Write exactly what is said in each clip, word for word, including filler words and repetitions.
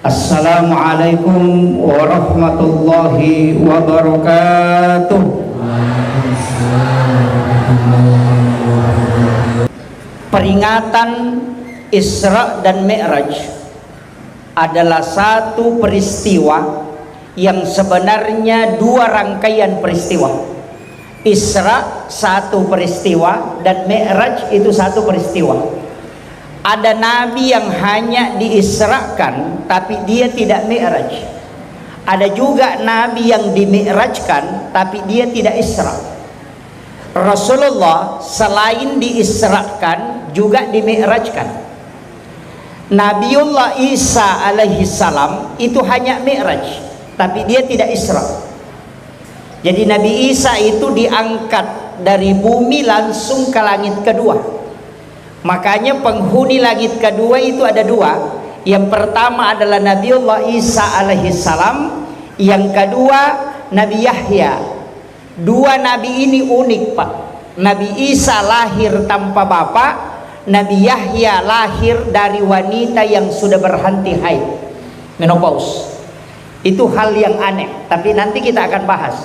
Assalamualaikum warahmatullahi wabarakatuh. Peringatan Isra dan Mi'raj adalah satu peristiwa yang sebenarnya dua rangkaian peristiwa. Isra satu peristiwa dan Mi'raj itu satu peristiwa. Ada nabi yang hanya diisrakan, tapi dia tidak mi'raj. Ada juga nabi yang dimi'rajkan, tapi dia tidak isra. Rasulullah selain diisrakan, juga dimi'rajkan. Nabiullah Isa alaihi salam itu hanya mi'raj, tapi dia tidak isra. Jadi Nabi Isa itu diangkat dari bumi langsung ke langit kedua. Makanya penghuni langit kedua itu ada dua. Yang pertama adalah Nabiullah Isa alaihi salam, yang kedua Nabi Yahya. Dua nabi ini unik, Pak. Nabi Isa lahir tanpa bapak, Nabi Yahya lahir dari wanita yang sudah berhenti haid, menopause. Itu hal yang aneh, tapi nanti kita akan bahas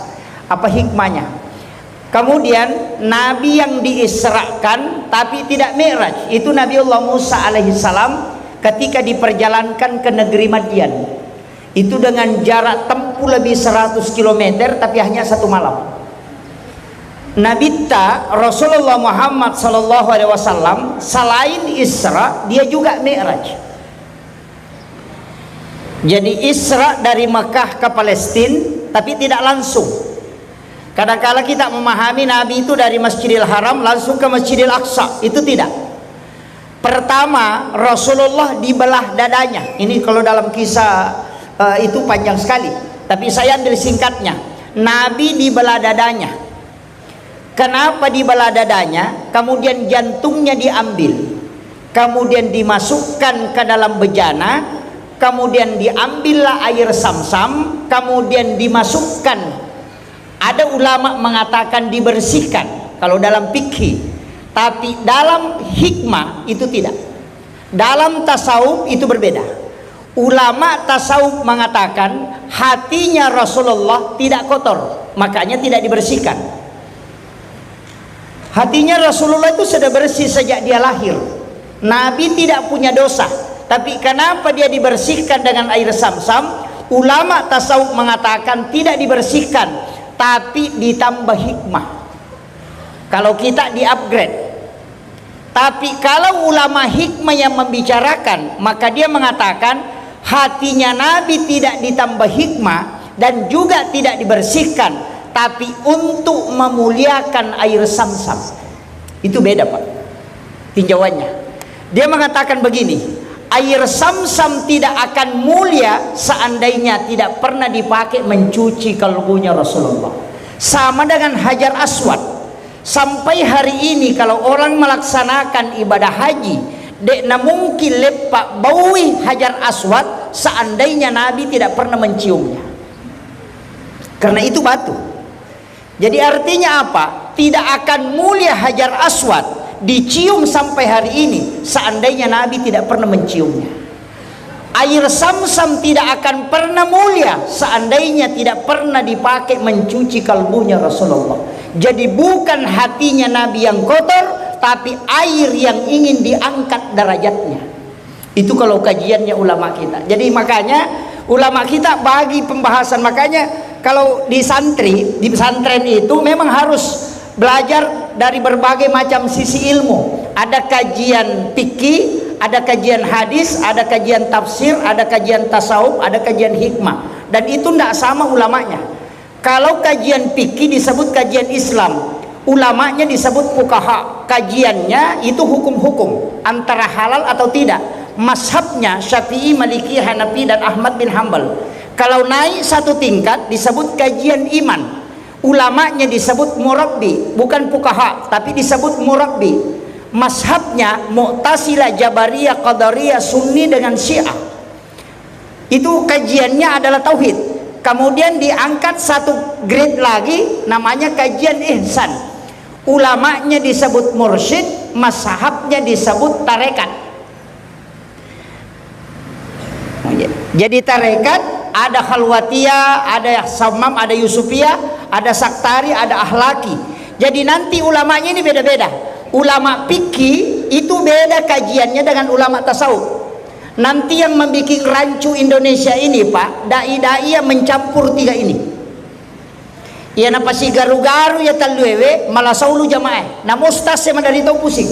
apa hikmahnya. Kemudian nabi yang diisrakan tapi tidak mi'raj, itu Nabiullah Musa alaihissalam ketika diperjalankan ke negeri Madian. Itu dengan jarak tempuh lebih seratus kilometer, tapi hanya satu malam. Nabitta Rasulullah Muhammad sallallahu alaihi wasallam selain Isra, dia juga Mi'raj. Jadi Isra dari Mekah ke Palestina, tapi tidak langsung. Kadangkala kita memahami Nabi itu dari Masjidil Haram langsung ke Masjidil Aqsa, itu tidak. Pertama, Rasulullah dibelah dadanya. Ini kalau dalam kisah, eh, itu panjang sekali. Tapi saya ambil singkatnya. Nabi dibelah dadanya. Kenapa dibelah dadanya? Kemudian jantungnya diambil. Kemudian dimasukkan ke dalam bejana. Kemudian diambillah air samsam. Kemudian dimasukkan. Ada ulama mengatakan dibersihkan kalau dalam fikih, tapi dalam hikmah itu tidak. Dalam tasawuf itu berbeda. Ulama tasawuf mengatakan hatinya Rasulullah tidak kotor, makanya tidak dibersihkan. Hatinya Rasulullah itu sudah bersih sejak dia lahir. Nabi tidak punya dosa. Tapi kenapa dia dibersihkan dengan air samsam? Ulama tasawuf mengatakan tidak dibersihkan, tapi ditambah hikmah. Kalau kita di-upgrade. Tapi kalau ulama hikmah yang membicarakan, maka dia mengatakan hatinya Nabi tidak ditambah hikmah dan juga tidak dibersihkan, tapi untuk memuliakan air samsam. Itu beda, Pak, tinjauannya. Dia mengatakan begini, air samsam tidak akan mulia seandainya tidak pernah dipakai mencuci kalbunya Rasulullah. Sama dengan Hajar Aswad. Sampai hari ini kalau orang melaksanakan ibadah haji, dek na mungkin leppa baui Hajar Aswad seandainya Nabi tidak pernah menciumnya. Karena itu batu. Jadi artinya apa? Tidak akan mulia Hajar Aswad dicium sampai hari ini seandainya Nabi tidak pernah menciumnya. Air samsam tidak akan pernah mulia seandainya tidak pernah dipakai mencuci kalbunya Rasulullah. Jadi bukan hatinya Nabi yang kotor, tapi air yang ingin diangkat derajatnya. Itu kalau kajiannya ulama kita. Jadi makanya ulama kita bagi pembahasan. Makanya kalau di santri, di pesantren itu memang harus belajar dari berbagai macam sisi ilmu. Ada kajian fikih, ada kajian hadis, ada kajian tafsir, ada kajian tasawuf, ada kajian hikmah. Dan itu ndak sama ulamanya. Kalau kajian fikih disebut kajian Islam, ulamanya disebut fuqaha. Kajiannya itu hukum-hukum, antara halal atau tidak. Mazhabnya Syafi'i, Maliki, Hanafi, dan Ahmad bin Hambal. Kalau naik satu tingkat disebut kajian iman. Ulamanya disebut murabbi, bukan fuqaha, tapi disebut murabbi. Mazhabnya Mu'tazilah, Jabariyah, Qadariyah, Sunni dengan Syiah. Itu kajiannya adalah tauhid. Kemudian diangkat satu grade lagi, namanya kajian ihsan. Ulamanya disebut mursyid, mazhabnya disebut tarekat. Jadi tarekat ada Khalwatiyah, ada Sammam, ada Yusufiyah, ada Saktari, ada Ahlaki. Jadi nanti ulamanya ini beda-beda. Ulama fikih itu beda kajiannya dengan ulama tasawuf. Nanti yang membuat rancu Indonesia ini, Pak, dai-dai yang mencampur tiga ini. Iya napasigaru-garu ya talluewe, malah saulu jamaah. Namu ustaz saya madari tau pusing.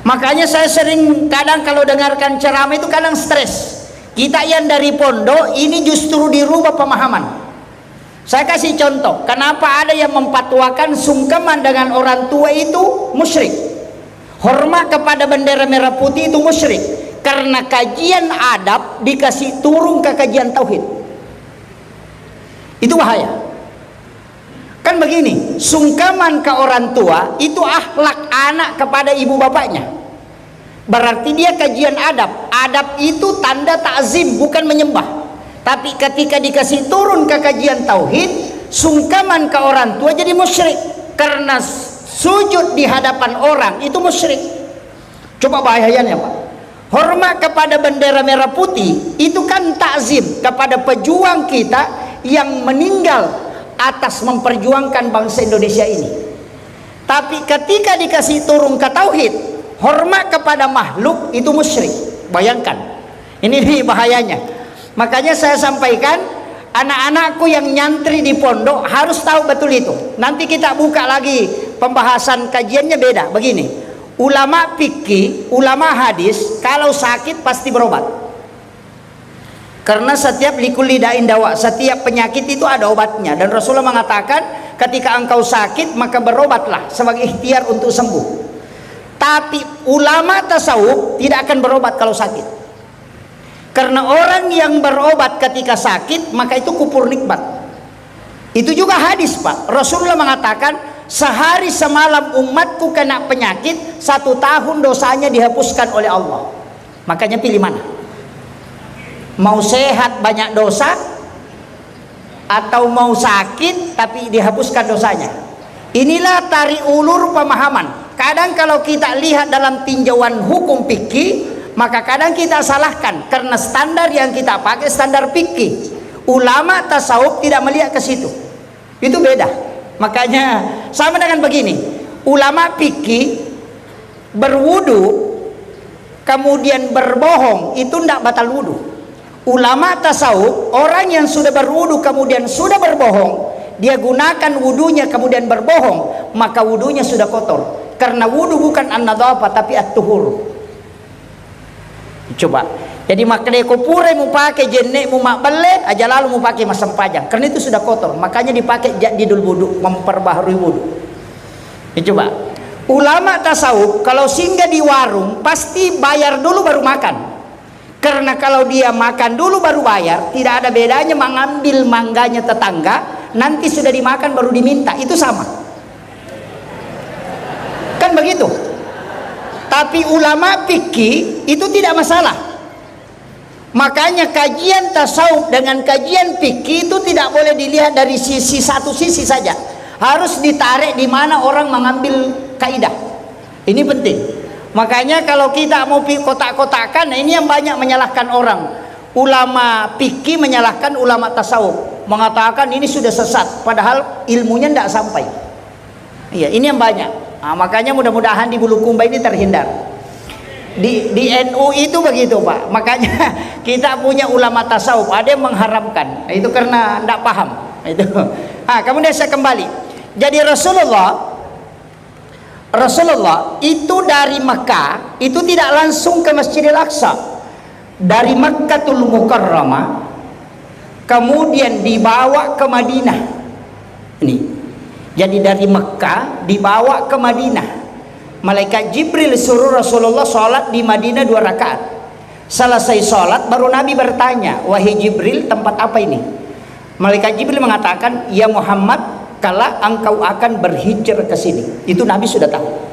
Makanya saya sering kadang kalau dengarkan ceramah itu kadang stres. Kita yang dari pondok ini justru dirubah pemahaman. Saya kasih contoh, kenapa ada yang memfatwakan sungkeman dengan orang tua itu musyrik. Hormat kepada bendera merah putih itu musyrik. Karena kajian adab dikasih turun ke kajian tauhid. Itu bahaya. Kan begini, sungkeman ke orang tua itu akhlak anak kepada ibu bapaknya. Berarti dia kajian adab. Adab itu tanda takzim, bukan menyembah. Tapi ketika dikasih turun ke kajian tauhid, sungkeman ke orang tua jadi musyrik. Karena sujud di hadapan orang itu musyrik. Coba bahayanya, Pak. Hormat kepada bendera merah putih itu kan takzim kepada pejuang kita yang meninggal atas memperjuangkan bangsa Indonesia ini. Tapi ketika dikasih turun ke tauhid, hormat kepada makhluk itu musyrik. Bayangkan. Ini nih bahayanya. Makanya saya sampaikan, anak-anakku yang nyantri di pondok harus tahu betul itu. Nanti kita buka lagi pembahasan kajiannya beda. Begini, ulama fikih, ulama hadis, kalau sakit pasti berobat. Karena setiap likulli da'in dawa, setiap penyakit itu ada obatnya. Dan Rasulullah mengatakan, ketika engkau sakit, maka berobatlah sebagai ikhtiar untuk sembuh. Tapi ulama tasawuf tidak akan berobat kalau sakit. Karena orang yang berobat ketika sakit, maka itu kupur nikmat. Itu juga hadis, Pak. Rasulullah mengatakan, sehari semalam umatku kena penyakit, satu tahun dosanya dihapuskan oleh Allah. Makanya pilih mana? Mau sehat banyak dosa, atau mau sakit tapi dihapuskan dosanya. Inilah tarik ulur pemahaman. Kadang kalau kita lihat dalam tinjauan hukum fikih, maka kadang kita salahkan karena standar yang kita pakai standar fikih. Ulama tasawuf tidak melihat ke situ. Itu beda. Makanya sama dengan begini. Ulama fikih berwudu, kemudian berbohong, itu ndak batal wudu. Ulama tasawuf, orang yang sudah berwudu kemudian sudah berbohong, dia gunakan wudunya kemudian berbohong, maka wudunya sudah kotor. Karena wudu bukan an-nadhafah, tapi at-tuhur. Coba. Jadi makkeda ko pura mupake jenne mu mabbelle, aja lalu mupake massempajang. Karena itu sudah kotor. Makanya dipakai jadidul wudu, memperbaharui wudu. Ya, coba. Ulama tasawuf kalau singgah di warung pasti bayar dulu baru makan. Karena kalau dia makan dulu baru bayar, tidak ada bedanya mengambil mangganya tetangga, nanti sudah dimakan baru diminta. Itu sama. Kan begitu. Tapi ulama fikih itu tidak masalah. Makanya kajian tasawuf dengan kajian fikih itu tidak boleh dilihat dari sisi satu sisi saja. Harus ditarik di mana orang mengambil kaidah. Ini penting. Makanya kalau kita mau pi-, kotak-kotakan, nah ini yang banyak menyalahkan orang. Ulama fikih menyalahkan ulama tasawuf, mengatakan ini sudah sesat, padahal ilmunya tidak sampai. Iya, ini yang banyak. Nah, makanya mudah-mudahan di Bulukumba ini terhindar. Di, di N U itu begitu, Pak. Makanya kita punya ulama tasawuf, ada yang mengharamkan. Itu karena ndak paham. Itu. Ah, kemudian saya kembali. Jadi Rasulullah, Rasulullah itu dari Mekah, itu tidak langsung ke Masjidil Aqsa. Dari Makkatul Mukarramah, kemudian dibawa ke Madinah. Ini. Jadi dari Mekah dibawa ke Madinah. Malaikat Jibril suruh Rasulullah sholat di Madinah dua rakaat. Selesai sholat, baru Nabi bertanya, "Wahai Jibril, tempat apa ini?" Malaikat Jibril mengatakan, "Ya Muhammad, kelak engkau akan berhijrah ke sini." Itu Nabi sudah tahu.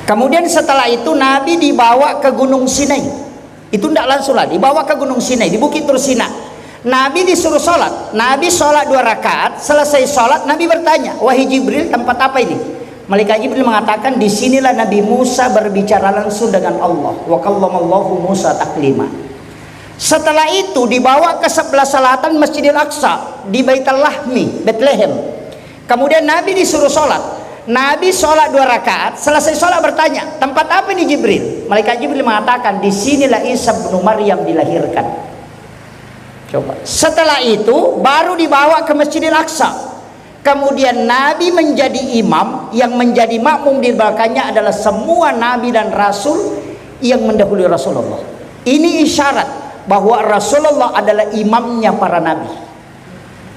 Kemudian setelah itu Nabi dibawa ke Gunung Sinai. Itu ndak langsung lah, dibawa ke Gunung Sinai, di Bukit Tursina. Nabi disuruh sholat. Nabi sholat dua rakaat, selesai sholat Nabi bertanya, "Wahai Jibril, tempat apa ini?" Malaikat Jibril mengatakan, "Di sinilah Nabi Musa berbicara langsung dengan Allah. Wa kallamallahu Musa taklima." Setelah itu dibawa ke sebelah selatan Masjidil Aqsa, di Baitul Lahmi, Bethlehem. Kemudian Nabi disuruh sholat. Nabi sholat dua rakaat, selesai sholat bertanya, "Tempat apa ini, Jibril?" Malaikat Jibril mengatakan, "Di sinilah Isa bin Maryam dilahirkan." Coba. Setelah itu baru dibawa ke Masjidil Aqsa. Kemudian Nabi menjadi imam, yang menjadi makmum di belakangnya adalah semua nabi dan rasul yang mendahului Rasulullah. Ini isyarat bahwa Rasulullah adalah imamnya para nabi.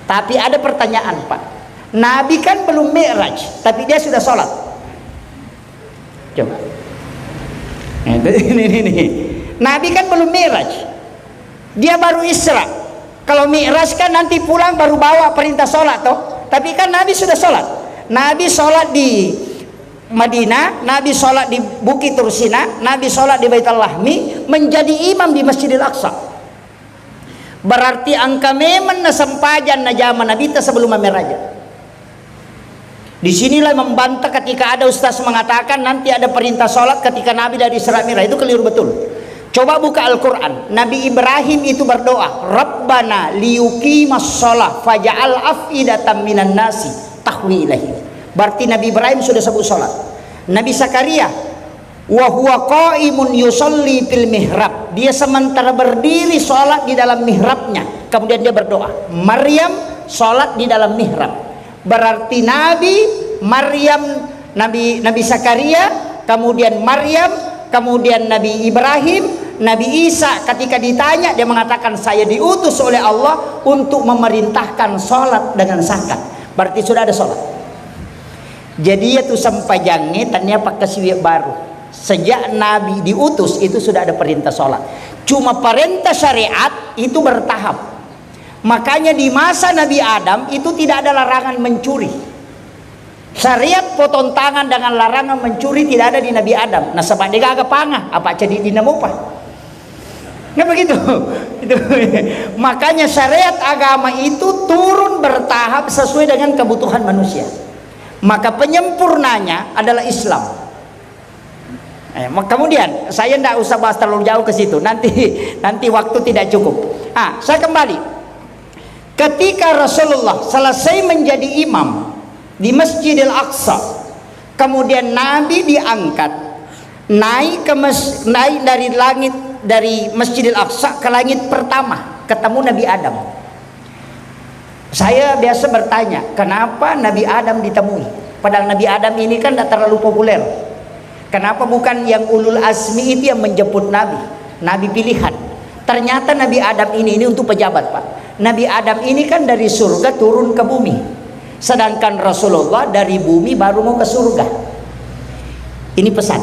Tapi ada pertanyaan, Pak. Nabi kan belum mi'raj, tapi dia sudah sholat. Coba. Nah, itu, ini, ini, ini. Nabi kan belum mi'raj. Dia baru Isra. Kalau mi'raj kan nanti pulang baru bawa perintah sholat, toh. Tapi kan Nabi sudah sholat. Nabi sholat di Madinah, Nabi sholat di Bukit Tursina, Nabi sholat di Baitul Lahmi, menjadi imam di Masjidil Aqsa. Berarti engka memang na sempajang najama Nabitta sebelum mammiraja. Di sinilah membantah ketika ada ustaz mengatakan nanti ada perintah sholat ketika Nabi dari Isra Mi'raj. Itu keliru betul. Coba buka Al-Quran. Nabi Ibrahim itu berdoa, "Rabbana liyuqimas sholah faja'al af'idatan minan nasi tahwi ilaihim." Berarti Nabi Ibrahim sudah sebut sholat. Nabi Zakaria, "Wa huwa qaimun yusalli fil mihrab." Dia sementara berdiri sholat di dalam mihrabnya. Kemudian dia berdoa. Maryam sholat di dalam mihrab. Berarti Nabi, Maryam, Nabi, Nabi Zakaria, kemudian Maryam, kemudian Nabi Ibrahim, Nabi Isa ketika ditanya, dia mengatakan, "Saya diutus oleh Allah untuk memerintahkan sholat dengan zakat." Berarti sudah ada sholat. Jadi, iya tu sempajangnge tania pakkasiwiang baru. Sejak Nabi diutus itu sudah ada perintah sholat. Cuma perintah syariat itu bertahap. Makanya di masa Nabi Adam itu tidak ada larangan mencuri. Syariat potong tangan dengan larangan mencuri tidak ada di Nabi Adam. Nasaba degaga panga, apa jadi dinamopa. Nah, begitu. Itu. Makanya syariat agama itu turun bertahap sesuai dengan kebutuhan manusia. Maka penyempurnanya adalah Islam. Eh, ma-, kemudian saya ndak usah bahas terlalu jauh ke situ. Nanti, nanti waktu tidak cukup. Ah, saya kembali. Ketika Rasulullah selesai menjadi imam di Masjidil Aqsa, kemudian Nabi diangkat, naik ke mes-, naik dari langit, dari Masjidil Aqsa ke langit pertama, ketemu Nabi Adam. Saya biasa bertanya, kenapa Nabi Adam ditemui? Padahal Nabi Adam ini kan tidak terlalu populer. Kenapa bukan yang ulul azmi itu yang menjemput Nabi? Nabi pilihan. Ternyata Nabi Adam ini, ini untuk pejabat, Pak. Nabi Adam ini kan dari surga turun ke bumi. Sedangkan Rasulullah dari bumi baru mau ke surga. Ini pesan.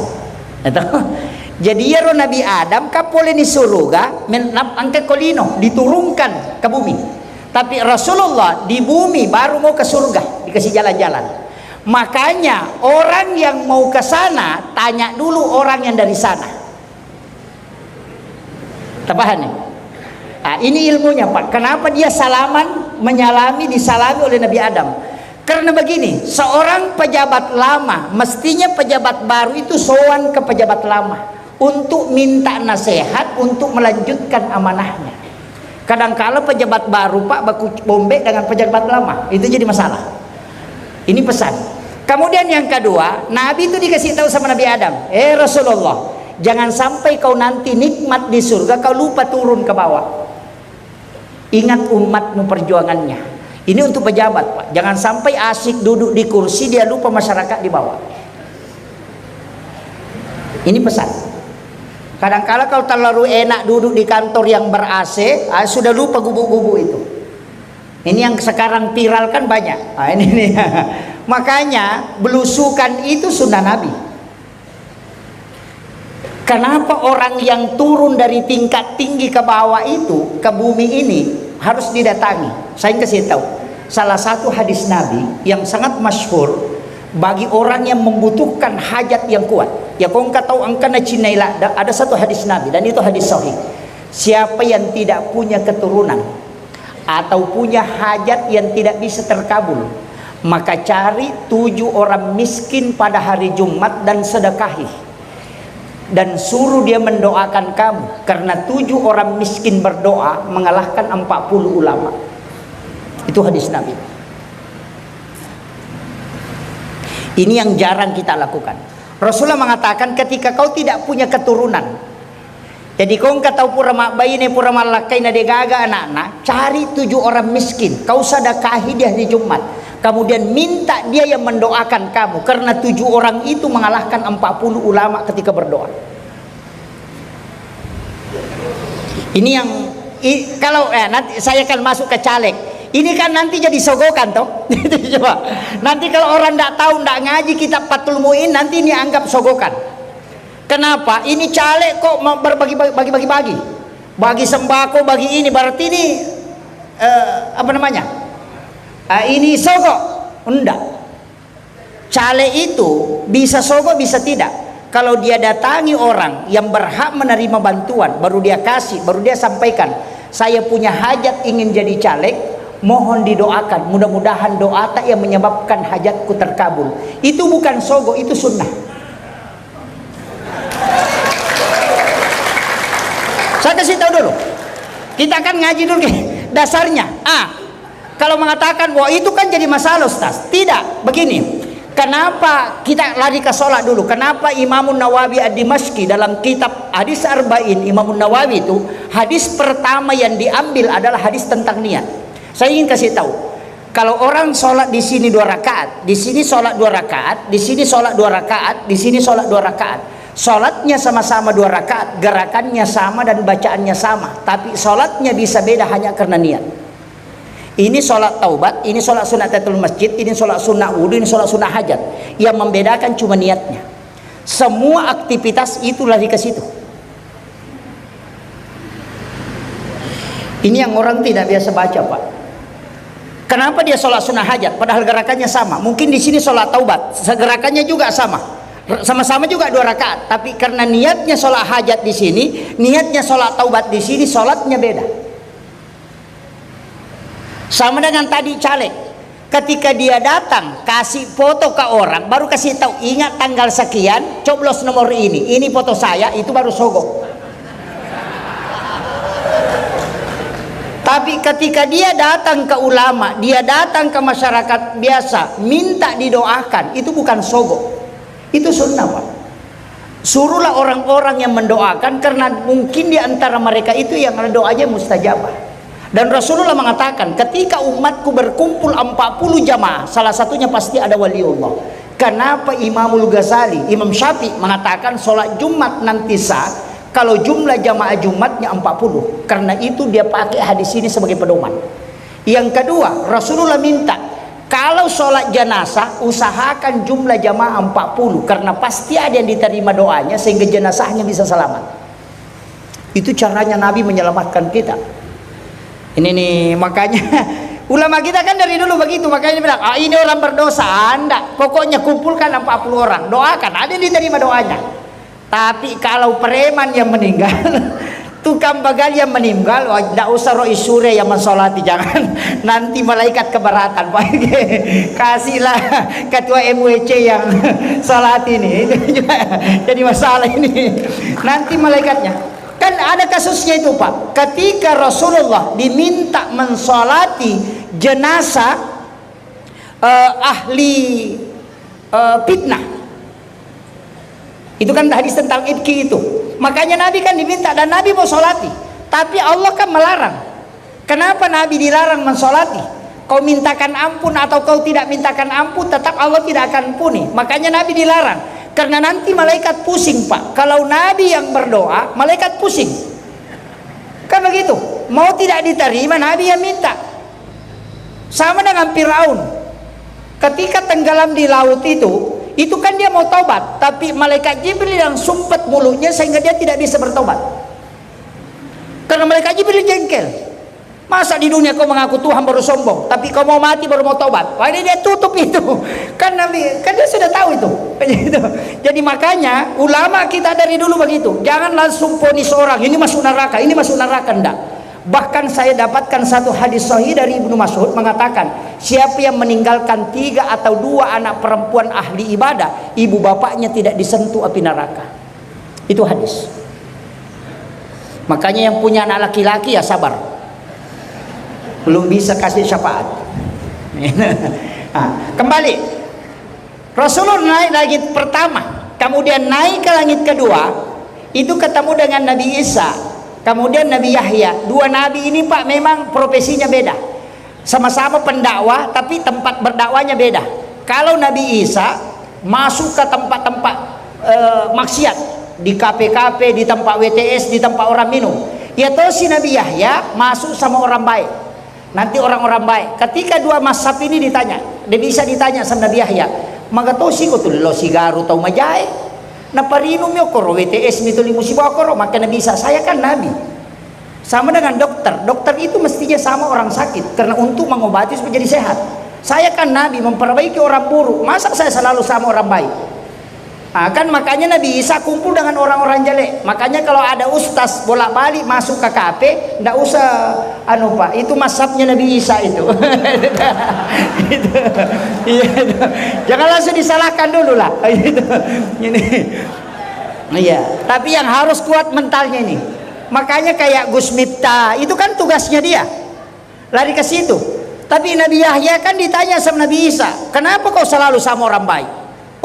Jadi, iyaro Nabi Adam kan pole ni suruga, men-, nap-, engka ko lino, diturunkan ke bumi. Tapi Rasulullah di bumi baru mau ke surga, dikasih jalan-jalan. Makanya orang yang mau ke sana, tanya dulu orang yang dari sana. Tapahanni? Ah, ini ilmunya, Pak. Kenapa dia salaman, menyalami, disalami oleh Nabi Adam? Karena begini, seorang pejabat lama, mestinya pejabat baru itu sowan ke pejabat lama untuk minta nasihat untuk melanjutkan amanahnya. Kadangkala pejabat baru, Pak, baku bombe dengan pejabat lama. Itu jadi masalah. Ini pesan. Kemudian yang kedua, Nabi itu dikasih tahu sama Nabi Adam, "Eh Rasulullah, jangan sampai kau nanti nikmat di surga, kau lupa turun ke bawah. Ingat umatmu perjuangannya." Ini untuk pejabat, Pak. Jangan sampai asik duduk di kursi, dia lupa masyarakat di bawah. Ini pesan. Kadangkala kalau terlalu enak duduk di kantor yang ber-A C, ah, sudah lupa gubuk-gubuk itu. Ini yang sekarang viral kan banyak. Ah, ini nih. Makanya belusukan itu sunnah Nabi. Kenapa orang yang turun dari tingkat tinggi ke bawah itu, ke bumi ini, harus didatangi? Saya kasih tahu. Salah satu hadis Nabi yang sangat masyhur bagi orang yang membutuhkan hajat yang kuat. Ya, kau engka tahu, engka nacinnai ladda, ada satu hadis Nabi, dan itu hadis sahih. Siapa yang tidak punya keturunan atau punya hajat yang tidak bisa terkabul, Maka cari tujuh orang miskin pada hari Jumat dan sedekahi. Dan suruh dia mendoakan kamu, karena tujuh orang miskin berdoa mengalahkan empat puluh ulama. Itu hadis Nabi. Ini yang jarang kita lakukan. Rasulullah mengatakan, ketika kau tidak punya keturunan, jadi, ko engka tau pura mabbaine, pura mallakkai, na degaga anakna, cari tujuh orang miskin, kau sedekahi di hari Jumat. Kemudian minta dia yang mendoakan kamu, karena tujuh orang itu mengalahkan empat puluh ulama ketika berdoa. Ini yang, i-, kalau, eh, nanti saya akan masuk ke caleg. Ini kan nanti jadi sogokan, toh? Coba. Nanti kalau orang ndak tahu, ndak ngaji kitab Fathul Muin, nanti ini anggap sogokan. Kenapa? Ini caleg kok mau berbagi, bagi, bagi, bagi. Bagi sembako, bagi ini, berarti ini, eh, apa namanya? Eh, ini sogok. Enggak. Caleg itu bisa sogok, bisa tidak. Kalau dia datangi orang yang berhak menerima bantuan, baru dia kasih, baru dia sampaikan, "Saya punya hajat ingin jadi caleg, mohon didoakan. Mudah-mudahan doa tak yang menyebabkan hajatku terkabul." Itu bukan sogok, itu sunnah. Saya kasih tahu dulu. Kita kan ngaji dulu nih. Dasarnya, ah, kalau mengatakan, "Wah, itu kan jadi masalah, Ustaz." Tidak, begini. Kenapa kita lari ke sholat dulu? Kenapa Imamun Nawawi Ad-Dimashqi dalam kitab Hadis Arba'in, Imamun Nawawi itu, hadis pertama yang diambil adalah hadis tentang niat. Saya ingin kasih tahu, kalau orang sholat di sini dua rakaat, di sini sholat dua rakaat, di sini sholat dua rakaat, di sini sholat dua rakaat. Sholatnya sama-sama dua rakaat, gerakannya sama dan bacaannya sama, tapi sholatnya bisa beda hanya karena niat. Ini sholat taubat, ini sholat sunat tahiyatul masjid, ini sholat sunat wudhu, ini sholat sunat hajat. Yang membedakan cuma niatnya. Semua aktivitas itu lari ke situ. Ini yang orang tidak biasa baca, Pak. Kenapa dia sholat sunnah hajat, padahal gerakannya sama? Mungkin di sini sholat taubat, gerakannya juga sama. R-, sama-sama juga dua rakaat, tapi karena niatnya sholat hajat di sini, niatnya sholat taubat di sini, sholatnya beda. Sama dengan tadi caleg. Ketika dia datang, kasih foto ke orang, baru kasih tahu, "Ingat tanggal sekian, coblos nomor ini. Ini foto saya," itu baru sogok. Tapi ketika dia datang ke ulama, dia datang ke masyarakat biasa, minta didoakan, itu bukan sogok. Itu sunnah, Pak. Suruhlah orang-orang yang mendoakan, karena mungkin di antara mereka itu yang ada doanya mustajabah. Dan Rasulullah mengatakan, "Ketika umatku berkumpul empat puluh jamaah, salah satunya pasti ada waliullah." Kenapa Imamul Ghazali, Imam Syafi'i mengatakan sholat Jumat nanti sah kalau jumlah jamaah Jumatnya empat puluh? Karena itu dia pakai hadis ini sebagai pedoman. Yang kedua, Rasulullah minta, kalau sholat jenazah, usahakan jumlah jamaah empat puluh, karena pasti ada yang diterima doanya sehingga jenazahnya bisa selamat. Itu caranya Nabi menyelamatkan kita. Ini nih, makanya ulama kita kan dari dulu begitu, makanya dia bilang, "Ah, ini orang berdosa." Anda, pokoknya kumpulkan empat puluh orang, doakan, ada yang diterima doanya. Tapi kalau preman yang meninggal, tukang begal yang meninggal, oh, ndak usah roh isure yang mensolati, jangan. Nanti malaikat keberatan, Pak. Kasihlah ketua M W C yang solati ini. Itu juga jadi masalah ini. Nanti malaikatnya. Kan ada kasusnya itu, Pak. Ketika Rasulullah diminta mensolati jenazah, eh, ahli, eh, fitnah. Itu kan hadis tentang ifki itu. Makanya Nabi kan diminta dan Nabi mau solati. Tapi Allah kan melarang. Kenapa Nabi dilarang mensolati? Kau mintakan ampun atau kau tidak mintakan ampun, tetap Allah tidak akan ampuni. Makanya Nabi dilarang. Karena nanti malaikat pusing, Pak. Kalau Nabi yang berdoa, malaikat pusing. Kan begitu. Mau tidak diterima, Nabi yang minta. Sama dengan Firaun. Ketika tenggelam di laut itu, itu kan dia mau taubat, tapi malaikat Jibril yang sumpet mulutnya sehingga dia tidak bisa bertaubat. Karena malaikat Jibril jengkel. "Masa di dunia kau mengaku Tuhan baru sombong, tapi kau mau mati baru mau taubat?" Padahal dia tutup itu. Kan Nabi, kan dia sudah tahu itu. Gitu. Jadi makanya ulama kita dari dulu begitu. Jangan langsung vonis orang, "Ini masuk neraka, ini masuk neraka." Ndak. Bahkan saya dapatkan satu hadis sahih dari Ibnu Mas'ud mengatakan, siapa yang meninggalkan tiga atau dua anak perempuan ahli ibadah, ibu bapaknya tidak disentuh api neraka. Itu hadis. Makanya yang punya anak laki-laki ya sabar. Belum bisa kasih syafaat. Nah, kembali. Rasulullah naik langit pertama, kemudian naik ke langit kedua, itu ketemu dengan Nabi Isa, kemudian Nabi Yahya. Dua nabi ini, Pak, memang profesinya beda. Sama-sama pendakwah, tapi tempat berdakwahnya beda. Kalau Nabi Isa masuk ke tempat-tempat, eh, maksiat, di kafe-kafe, di tempat W T S, di tempat orang minum. Ya toh, si Nabi Yahya masuk sama orang baik. Nanti orang-orang baik. Ketika dua mazhab ini ditanya, dia bisa ditanya sama Nabi Yahya, "Maga tosi ko tu lo sigaru tau majae? Naparinumi okkoro W T S mi tuli musiba okkoro?" Maka Nabi Isa, "Saya kan nabi." Sama dengan dokter. Dokter itu mestinya sama orang sakit karena untuk mengobati supaya jadi sehat. Saya kan nabi, memperbaiki orang buruk. Masa saya selalu sama orang baik? Ah, kan makanya Nabi Isa kumpul dengan orang-orang jelek. Makanya kalau ada ustaz bolak-balik masuk ke kafe, ndak usah, anu, Pak, itu mazhabnya Nabi Isa itu. Itu. Iya, itu. Jangan langsung disalahkan dulu lah. Gitu. Ini. Iya, tapi yang harus kuat mentalnya ini. Makanya kayak Gus Miftah, itu kan tugasnya dia. Lari ke situ. Tapi Nabi Yahya kan ditanya sama Nabi Isa, "Kenapa kau selalu sama orang baik?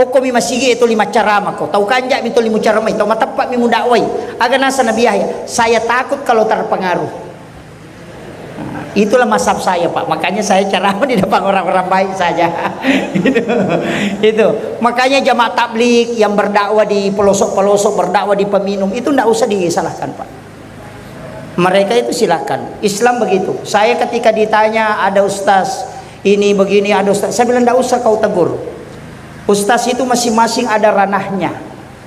Okko mi masigi itu lima ceramah ko, tau kanja mi tu limu ceramah, tau mateppa mi mudakwai." Aga nasa Nabi Yahya, "Saya takut kalau terpengaruh." Nah, itulah mazhab saya, Pak. Makanya saya ceramah di depan orang-orang baik saja. Itu. Itu. Makanya jamaah tabligh yang berdakwah di pelosok-pelosok, berdakwah di peminum, itu ndak usah disalahkan, Pak. Mereka itu silakan. Islam begitu. Saya ketika ditanya, ada ustaz ini begini, ada ustaz, saya bilang, "Ndak usah kau tegur. Ustaz itu masing-masing ada ranahnya.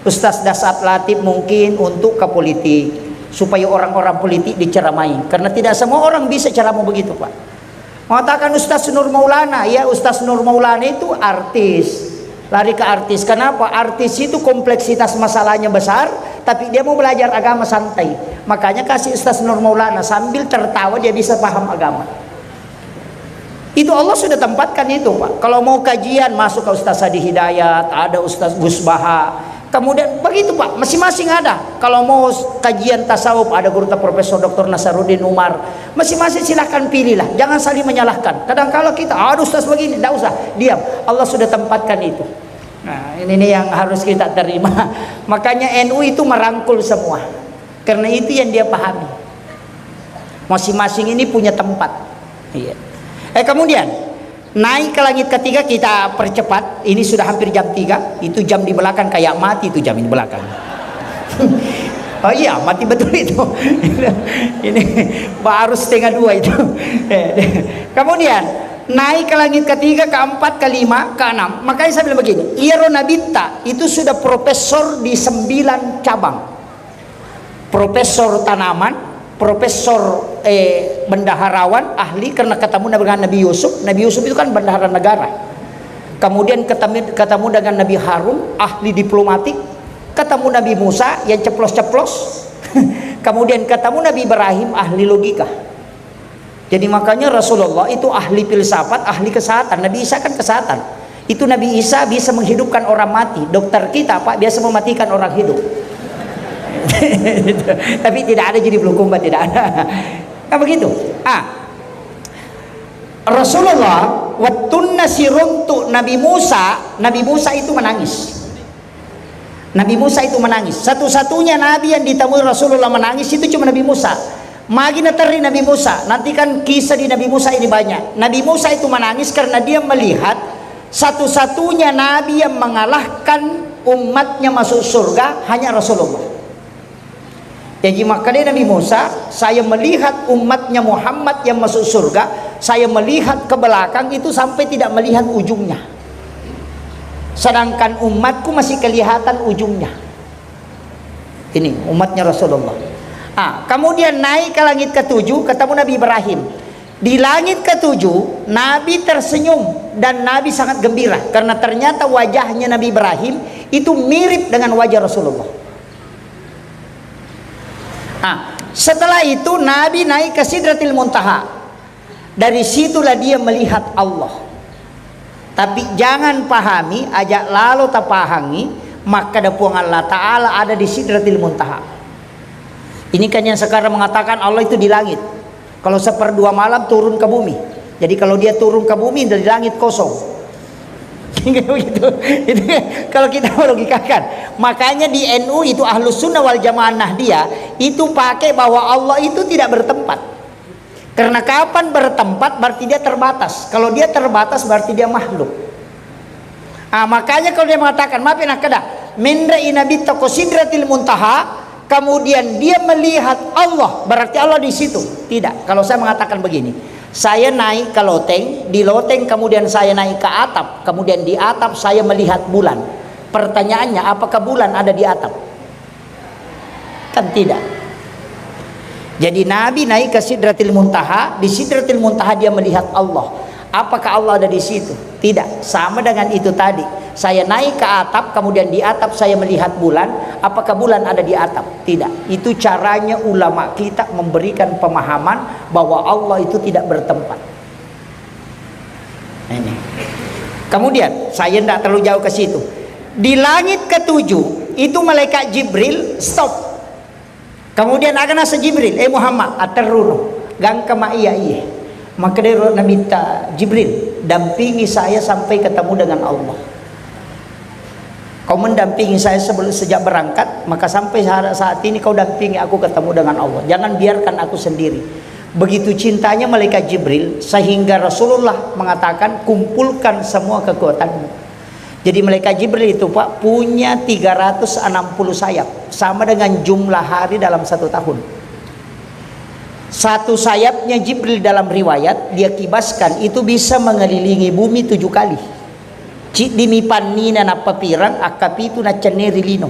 Ustaz Dasat Latif mungkin untuk ke politik, supaya orang-orang politik diceramai. Karena tidak semua orang bisa ceramah begitu, Pak." Mengatakan Ustaz Nur Maulana, ya, Ustaz Nur Maulana itu artis. Lari ke artis. Kenapa? Artis itu kompleksitas masalahnya besar, tapi dia mau belajar agama santai. Makanya kasih Ustaz Nur Maulana, sambil tertawa dia bisa paham agama. Itu Allah sudah tempatkan itu, Pak. Kalau mau kajian, masuk ke Ustaz Hadi Hidayat, ada Ustaz Gus Baha. Kemudian begitu, Pak, masing-masing ada. Kalau mau s-, kajian tasawuf, ada guru ta Profesor Doktor Nasaruddin Umar. Masing-masing silahkan pilihlah, jangan saling menyalahkan. Kadang kalau kita, "Aduh, ustaz begini," ndak usah, diam. Allah sudah tempatkan itu. Nah, ini nih yang harus kita terima. Makanya N U itu merangkul semua. Karena itu yang dia pahami. Masing-masing ini punya tempat. Iya. Eh, kemudian, naik ke langit ketiga, kita percepat. Ini sudah hampir jam tiga. Itu jam di belakang kayak mati itu jam di belakang. Oh iya, mati betul itu. Ini baru setengah dua itu. Eh, kemudian, naik ke langit ketiga, keempat, kelima, keenam. Makanya saya bilang begini, iyaro nabitta itu sudah profesor di sembilan cabang. Profesor tanaman, profesor, eh, bendaharawan, ahli, karena ketemu dengan Nabi Yusuf. Nabi Yusuf itu kan bendahara negara. Kemudian ketemu, ketemu dengan Nabi Harun, ahli diplomatik. Ketemu Nabi Musa yang ceplos-ceplos. Kemudian ketemu Nabi Ibrahim, ahli logika. Jadi makanya Rasulullah itu ahli filsafat, ahli kesehatan. Nabi Isa kan kesehatan. Itu Nabi Isa bisa menghidupkan orang mati. Dokter kita, Pak, biasa mematikan orang hidup. Tapi tidak ada jadi Bulukumba, tidak ada. Nah, begitu. Ah. Rasulullah, wettunna siruntuk Nabi Musa, Nabi Musa itu menangis. Nabi Musa itu menangis. Satu-satunya nabi yang ditemui Rasulullah menangis itu cuma Nabi Musa. Magi naterri Nabi Musa. Nanti kan kisah di Nabi Musa ini banyak. Nabi Musa itu menangis karena dia melihat satu-satunya nabi yang mengalahkan umatnya masuk surga hanya Rasulullah. Jaji makkeda Nabi Musa, "Saya melihat umatnya Muhammad yang masuk surga, saya melihat ke belakang itu sampai tidak melihat ujungnya. Sedangkan umatku masih kelihatan ujungnya." Ini umatnya Rasulullah. Ah, kemudian naik ke langit ketujuh, ketemu Nabi Ibrahim. Di langit ketujuh, Nabi tersenyum dan Nabi sangat gembira karena ternyata wajahnya Nabi Ibrahim itu mirip dengan wajah Rasulullah. Ah, Setelah itu Nabi naik ke Sidratil Muntaha. Dari situlah dia melihat Allah. Tapi jangan pahami, aja lalo tapahangi, makkeda Puang Allah Ta'ala ada di Sidratil Muntaha. Ini kan yang sekarang mengatakan Allah itu di langit. Kalau seperdua malam turun ke bumi. Jadi kalau dia turun ke bumi, dari langit kosong. Begitu. Itu kalau kita melogikakan. Makanya di N U itu, Ahlus Sunnah wal Jamaah Nahdiyah, itu pakai bahwa Allah itu tidak bertempat. Karena kapan bertempat, berarti dia terbatas. Kalau dia terbatas, berarti dia makhluk. Ah, makanya kalau dia mengatakan, maaf ya, nakkeda, menre inabitta ko Sidratil Muntaha, kemudian dia melihat Allah, berarti Allah di situ. Tidak. Kalau saya mengatakan begini, saya naik ke loteng, di loteng kemudian saya naik ke atap, kemudian di atap saya melihat bulan. Pertanyaannya, apakah bulan ada di atap? Kan tidak. Jadi Nabi naik ke Sidratil Muntaha, di Sidratil Muntaha dia melihat Allah. Apakah Allah ada di situ? Tidak. Sama dengan itu tadi. Saya naik ke atap, kemudian di atap saya melihat bulan. Apakah bulan ada di atap? Tidak. Itu caranya ulama kita memberikan pemahaman bahwa Allah itu tidak bertempat. Ini. Kemudian, saya tidak terlalu jauh ke situ. Di langit ketujuh, itu malaikat Jibril stop. Kemudian aga nasa Jibril, "Eh Muhammad, aterruno, gangka ma iya iye." Maka dia Nabi ta Jibril, "Dampingi saya sampai ketemu dengan Allah." Kau mendampingi saya sebelum, sejak berangkat, maka sampai saat, saat ini kau dampingi aku ketemu dengan Allah. Jangan biarkan aku sendiri. Begitu cintanya malaikat Jibril, sehingga Rasulullah mengatakan, "Kumpulkan semua kekuatanmu." Jadi malaikat Jibril itu, Pak, punya tiga ratus enam puluh sayap, sama dengan jumlah hari dalam satu tahun. Satu sayapnya Jibril dalam riwayat, dia kibaskan, itu bisa mengelilingi bumi tujuh kali. Ciddimi pannina nappapirang, akkapitu naccenneri lino.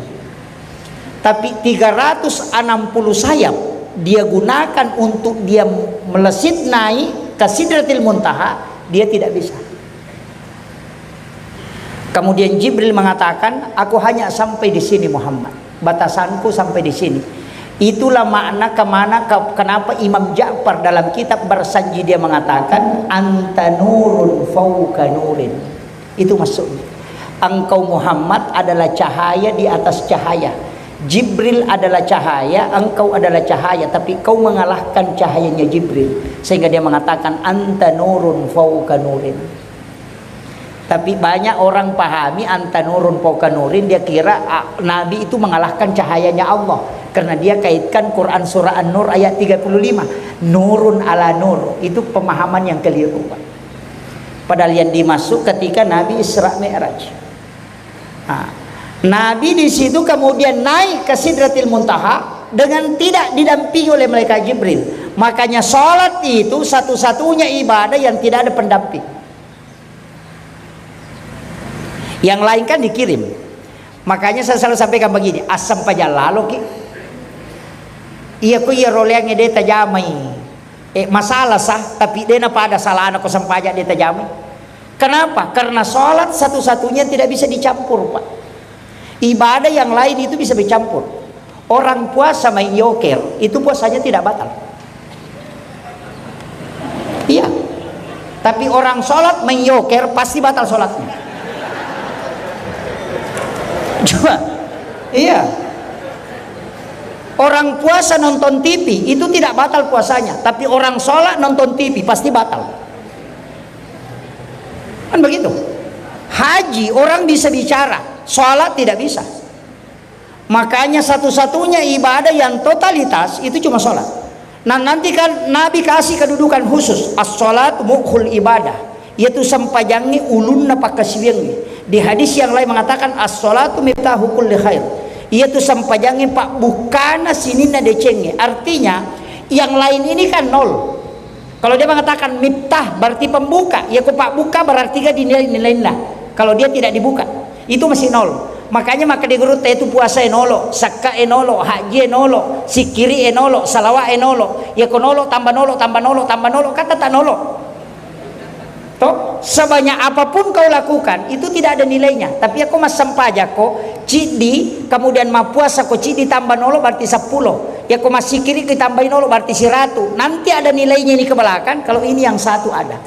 Tapi tiga ratus enam puluh sayap dia gunakan untuk dia melesat naik ke Sidratil Muntaha, dia tidak bisa. Kemudian Jibril mengatakan, "Aku hanya sampai di sini, Muhammad. Batasanku sampai di sini." Itulah makna kemana, ke-, kenapa Imam Ja'far dalam kitab Barsanji dia mengatakan, "Anta nurun fauqa nurin." Itu maksudnya. Engkau Muhammad adalah cahaya di atas cahaya. Jibril adalah cahaya, engkau adalah cahaya, tapi kau mengalahkan cahayanya Jibril. Sehingga dia mengatakan, "Anta nurun fauqa nurin." Tapi banyak orang pahami, "Anta nurun fauqa nurin", dia kira, ah, Nabi itu mengalahkan cahayanya Allah. Karena dia kaitkan Quran surah An-Nur ayat tiga puluh lima. "Nurun ala nur." Itu pemahaman yang keliru, Pak. Padahal yang dimaksud ketika Nabi Isra Mi'raj. Nah, Nabi di situ kemudian naik ke Sidratil Muntaha dengan tidak didampingi oleh malaikat Jibril. Makanya sholat itu satu-satunya ibadah yang tidak ada pendamping. Yang lain kan dikirim. Makanya saya selalu sampaikan begini, assempajang laloki. Iya ko iya roleang de tajamai. Eh, masalah sah, tapi de napada salana ko sempajang de tajamai. Kenapa? Karena sholat satu-satunya tidak bisa dicampur, Pak. Ibadah yang lain itu bisa dicampur. Orang puasa main yoker, itu puasanya tidak batal. Iya. Tapi orang sholat main yoker, pasti batal sholatnya. Coba. Iya. Orang puasa nonton T V, itu tidak batal puasanya. Tapi orang sholat nonton T V, pasti batal. Kan begitu. Haji, orang bisa bicara, sholat tidak bisa. Makanya satu-satunya ibadah yang totalitas itu cuma sholat. Nah, nanti kan Nabi kasih kedudukan khusus, "As-sholatu mukhul ibadah." Yaitu sempajangnge ulunna pakkasiwiangnge. Di hadis yang lain mengatakan, "As-sholatu miftahu kulli khair." Yaitu sempajangnge pabbukkana sininna decengnge. Artinya, yang lain ini kan nol. Kalau dia mengatakan miftah, berarti pembuka. Ya, ko pabbuka berarti kan dinilai nilainya. Kalau dia tidak dibuka, itu masih nol. Makanya maka di guru itu puasa enolo, sakka enolo, haji enolo, sikiri enolo, salawat enolo. Ya, ko nolo tambah nolo, tambah nolo, tambah nolo, kata tak nolo. Toh, sebanyak apapun kau lakukan, itu tidak ada nilainya. Tapi aku massempajako, ciddi, kemudian mappuasako ciddi tambah nolo, berarti sepuluh. Eko massikiri kitambai nolo berarti siratu. Nanti ada nilainya ini ke belakang kalau ini yang satu ada.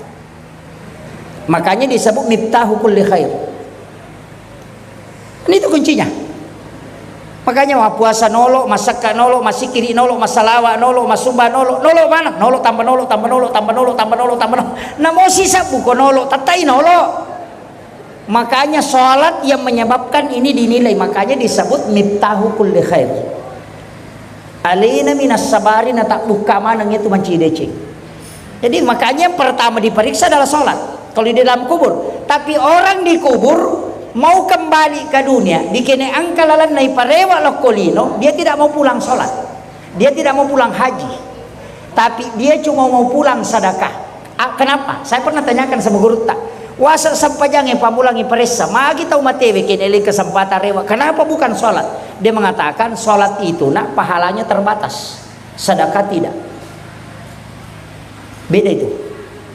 Makanya disebut miftahu kulli khair. Ini itu kuncinya. Makanya mappuasa nolo, masakka nolo, massikiri nolo, massalawa nolo, massumba nolo, nolo mana? Nolo tambah nolo, tambah nolo, tambah nolo, tambah nolo, tambah nolo. Namo sisa buko nolo, tatai nolo. Makanya sholat yang menyebabkan ini dinilai, makanya disebut miftahu kulli khair. Alena minas sabari, na tak buka maneng itu manci deceng. Jadi makanya yang pertama diperiksa adalah sholat kalau di dalam kubur. Tapi orang dikubur mau kembali ke dunia, dikene angka lalanna iparewa lokko lino, dia tidak mau pulang sholat. Dia tidak mau pulang haji. Tapi dia cuma mau pulang sedekah. Ah, kenapa? Saya pernah tanyakan sama gurutta. Wasa sempajange pamulangi paressa, magi tau matewe kene le kesempatan rewa. Kenapa bukan sholat? Dia mengatakan sholat itu nak pahalanya terbatas. Sedekah tidak. Beda itu.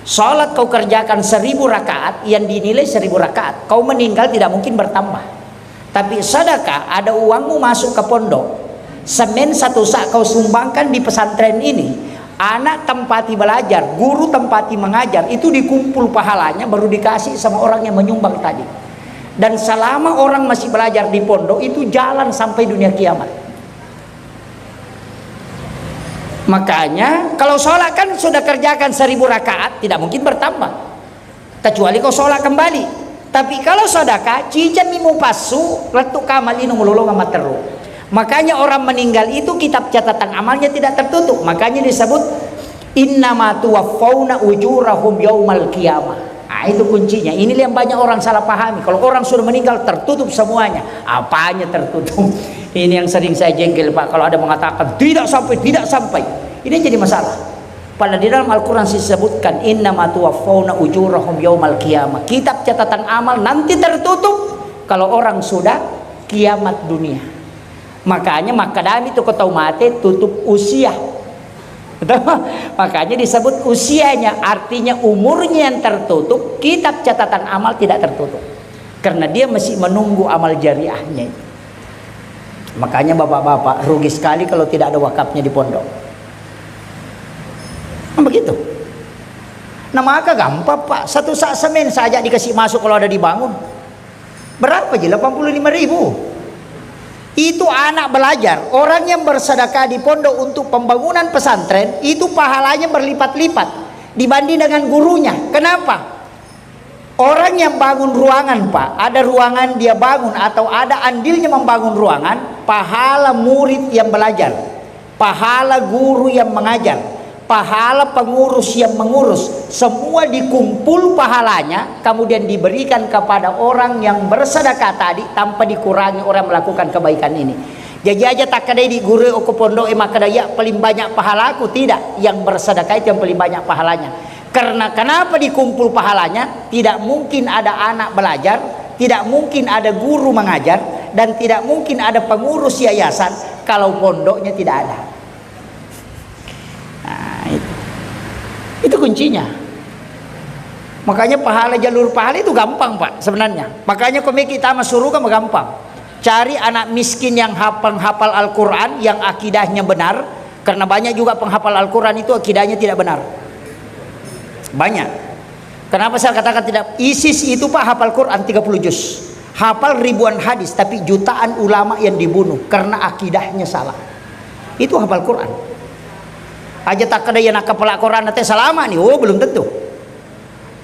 Sholat kau kerjakan seribu rakaat, yang dinilai seribu rakaat. Kau meninggal tidak mungkin bertambah. Tapi sedekah, ada uangmu masuk ke pondok, semen satu sak kau sumbangkan di pesantren ini, anak tempati belajar, guru tempati mengajar, itu dikumpul pahalanya baru dikasih sama orang yang menyumbang tadi. Dan selama orang masih belajar di pondok, itu jalan sampai dunia kiamat. Makanya kalau sholat kan sudah kerjakan seribu rakaat, tidak mungkin bertambah. Kecuali kau sholat kembali. Tapi kalau sedekah, cicemmi mupassu, lettu kama lino mulolongang matteru. Makanya orang meninggal itu kitab catatan amalnya tidak tertutup. Makanya disebut innama tuwaffauna ujurahum yaumal qiyamah. Ah, itu kuncinya. Ini yang banyak orang salah pahami. Kalau orang sudah meninggal, tertutup semuanya. Apanya tertutup? Ini yang sering saya jengkel, Pak. Kalau ada mengatakan tidak sampai, tidak sampai, ini jadi masalah. Padahal di dalam Al-Quran disebutkan, innama tuwaffauna ujurahum yaumal qiyamah. Kitab catatan amal nanti tertutup kalau orang sudah kiamat dunia. Makanya makkadami tu ko tau mate tutup usia. Betul? Makanya disebut usianya, artinya umurnya yang tertutup, kitab catatan amal tidak tertutup. Karena dia masih menunggu amal jariahnya itu. Makanya bapak-bapak, rugi sekali kalau tidak ada wakafnya di pondok. Kan begitu. Nah, maka gampang, Pak. Satu sak semen saja dikasih masuk kalau ada dibangun. Berapa ji? Delapan puluh lima ribu. Itu anak belajar. Orang yang bersedekah di pondok untuk pembangunan pesantren, itu pahalanya berlipat-lipat dibanding dengan gurunya. Kenapa? Orang yang bangun ruangan, Pak, ada ruangan dia bangun atau ada andilnya membangun ruangan, pahala murid yang belajar, pahala guru yang mengajar, pahala pengurus yang mengurus, semua dikumpul pahalanya, kemudian diberikan kepada orang yang bersedekah tadi tanpa dikurangi orang melakukan kebaikan ini. Jaji aja takkedai di guru okko pondok e makkeda, "Iya, paling banyak pahalaku." Tidak, yang bersedekah itu yang paling banyak pahalanya. Karena kenapa dikumpul pahalanya? Tidak mungkin ada anak belajar, tidak mungkin ada guru mengajar, dan tidak mungkin ada pengurus yayasan kalau pondoknya tidak ada. Nah, itu. Itu kuncinya. Makanya pahala, jalur pahala itu gampang, Pak, sebenarnya. Makanya ko meki tama suruga mah gampang. Cari anak miskin yang hap-, penghafal Al-Quran, yang akidahnya benar, karena banyak juga penghafal Al-Quran itu akidahnya tidak benar. Banyak. Kenapa saya katakan tidak? ISIS itu, Pak, hafal Quran tiga puluh juz. Hafal ribuan hadis, tapi jutaan ulama yang dibunuh karena akidahnya salah. Itu hafal Quran. Aja takkeda iya nakkapala Quran teh salama ni. Oh, belum tentu.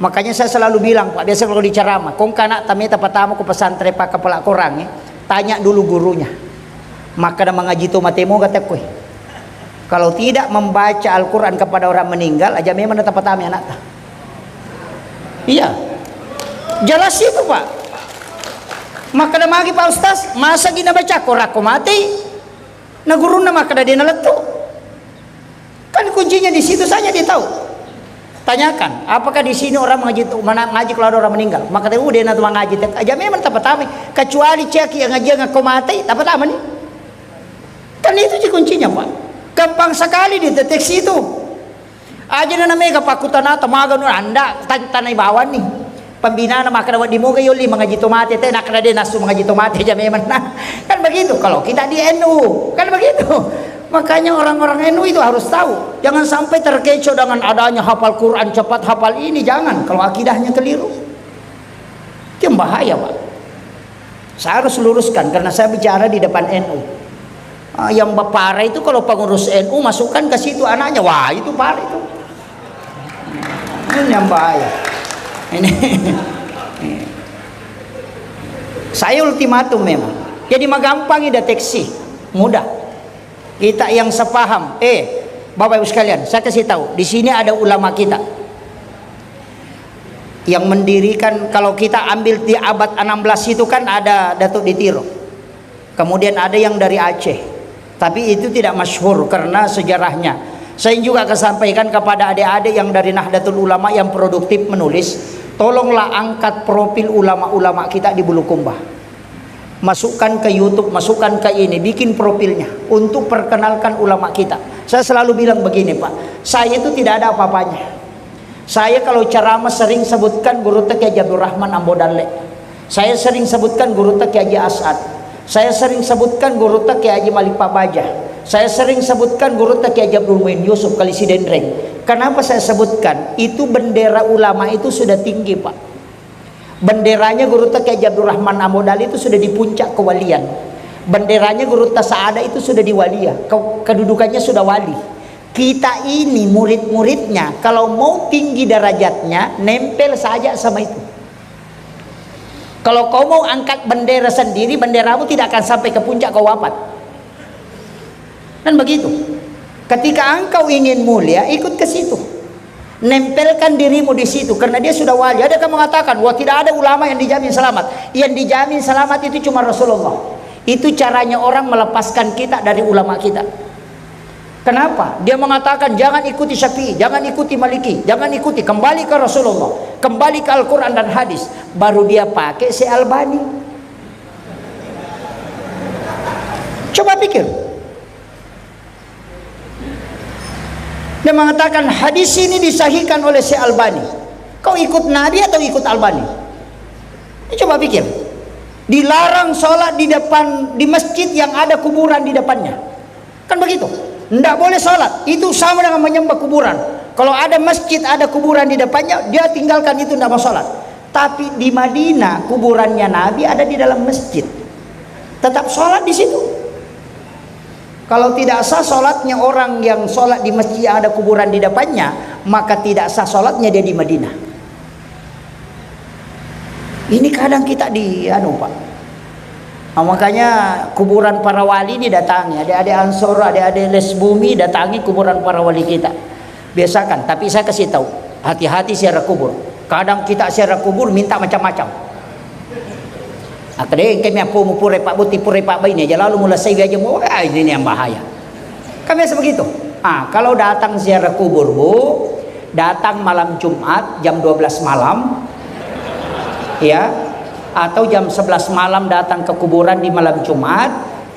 Makanya saya selalu bilang, Pak, biasa kalau di ceramah, "Kong kana tameta patama ku pesantren pakkapala Quran, eh, tanya dulu gurunya." Makkeda mangaji to mate moga tekkoi. Kalau tidak membaca Al-Quran kepada orang meninggal, aja memang tapatami anakta. Iya. Jelas itu, Pak. Makkeda magi, Pak Ustaz, masa gina baca Quran ko mati? Na gurunna makkeda dena lettu. Kan kuncinya di situ saja dia tahu. Tanyakan, apakah di sini orang mengaji, mana ngaji kalau ada orang meninggal? Maka dia udah nanti mengaji, aja memang tapatami. Kecuali cek yang ngaji yang kau mati, tapatama nih. Kan itu sih kuncinya, Pak. Gampang sekali dideteksi itu. Aja na mega pakutanata maga nu anda tan-, tanai bawang nih. Pembinaan makkeda wedding moga yolli mengaji to mate, te nakkeda de nasu mengaji to mate aja memang. Nah, kan begitu kalau kita di NU, kan begitu. Makanya orang-orang N U itu harus tahu. Jangan sampai terkecoh dengan adanya hafal Quran cepat, hafal ini. Jangan, kalau akidahnya keliru. Itu yang bahaya, Pak. Saya harus luruskan karena saya bicara di depan N U. Ah, yang parah itu kalau pengurus N U masukkan ke situ anaknya, wah, itu parah itu. Ini yang bahaya. Ini. Saya ultimatum memang. Jadi magampangi deteksi, mudah. Kita yang sepaham, eh, Bapak Ibu sekalian, saya kasih tahu, di sini ada ulama kita yang mendirikan, kalau kita ambil di abad enam belas itu kan ada Datuk di Tiro. Kemudian ada yang dari Aceh. Tapi itu tidak masyhur karena sejarahnya. Saya juga akan sampaikan kepada adik-adik yang dari Nahdlatul Ulama yang produktif menulis, tolonglah angkat profil ulama-ulama kita di Bulukumba. Masukkan ke YouTube, masukkan ke ini, bikin profilnya untuk perkenalkan ulama kita. Saya selalu bilang begini, Pak, saya itu tidak ada apa-apanya. Saya kalau ceramah sering sebutkan Gurutta Kiai Haji Abdurrahman Ambo Dalle. Saya sering sebutkan Gurutta Kiai Haji As'ad. Saya sering sebutkan Gurutta Kiai Haji Malik Pabaja. Saya sering sebutkan Gurutta Kiai Haji Abdul Muin Yusuf Kali Sidenreng. Kenapa saya sebutkan? Itu bendera ulama itu sudah tinggi, Pak. Benderanya Gurutta Kiai Haji Abdurrahman Ambo Dalle itu sudah di puncak kewalian. Benderanya Gurutta Saada itu sudah di walia. Ke-, kedudukannya sudah wali. Kita ini murid-muridnya, kalau mau tinggi derajatnya, nempel saja sama itu. Kalau kau mau angkat bendera sendiri, benderamu tidak akan sampai ke puncak kau wafat. Dan begitu. Ketika engkau ingin mulia, ikut ke situ. Nempelkan dirimu di situ, karena dia sudah wali. Ada yang mengatakan, "Wah, tidak ada ulama yang dijamin selamat." Yang dijamin selamat itu cuma Rasulullah. Itu caranya orang melepaskan kita dari ulama kita. Kenapa? Dia mengatakan, "Jangan ikuti Syafi'i, jangan ikuti Maliki, jangan ikuti." Kembali ke Rasulullah, kembali ke Al-Quran dan hadis. Baru dia pakai Syekh Albani. Coba pikir. Dia mengatakan hadis ini disahihkan oleh Syekh Albani. Kau ikut Nabi atau ikut Albani? Ini coba pikir. Dilarang sholat di depan, di masjid yang ada kuburan di depannya. Kan begitu? Ndak boleh sholat. Itu sama dengan menyembah kuburan. Kalau ada masjid, ada kuburan di depannya, dia tinggalkan itu, ndak mau sholat. Tapi di Madinah, kuburannya Nabi ada di dalam masjid. Tetap sholat di situ. Kalau tidak sah sholatnya orang yang sholat di masjid yang ada kuburan di depannya, maka tidak sah sholatnya dia di Madinah. Ini kadang kita di, anu, Pak. Nah, makanya kuburan para wali ini datangi, adik-adik Ansor, adik-adik Les Bumi, datangi kuburan para wali kita. Biasakan, tapi saya kasih tahu, hati-hati ziarah kubur. Kadang kita ziarah kubur minta macam-macam. Akkeda engka mi appomu pura pabbuti, pura pabbaine aja, lalu mula saiwi aja mu, ah, ini yang bahaya. Kan biasa begitu. Ah, kalau datang ziarah kubur, Bu, datang malam Jumat jam dua belas malam, ya, atau jam sebelas malam datang ke kuburan di malam Jumat,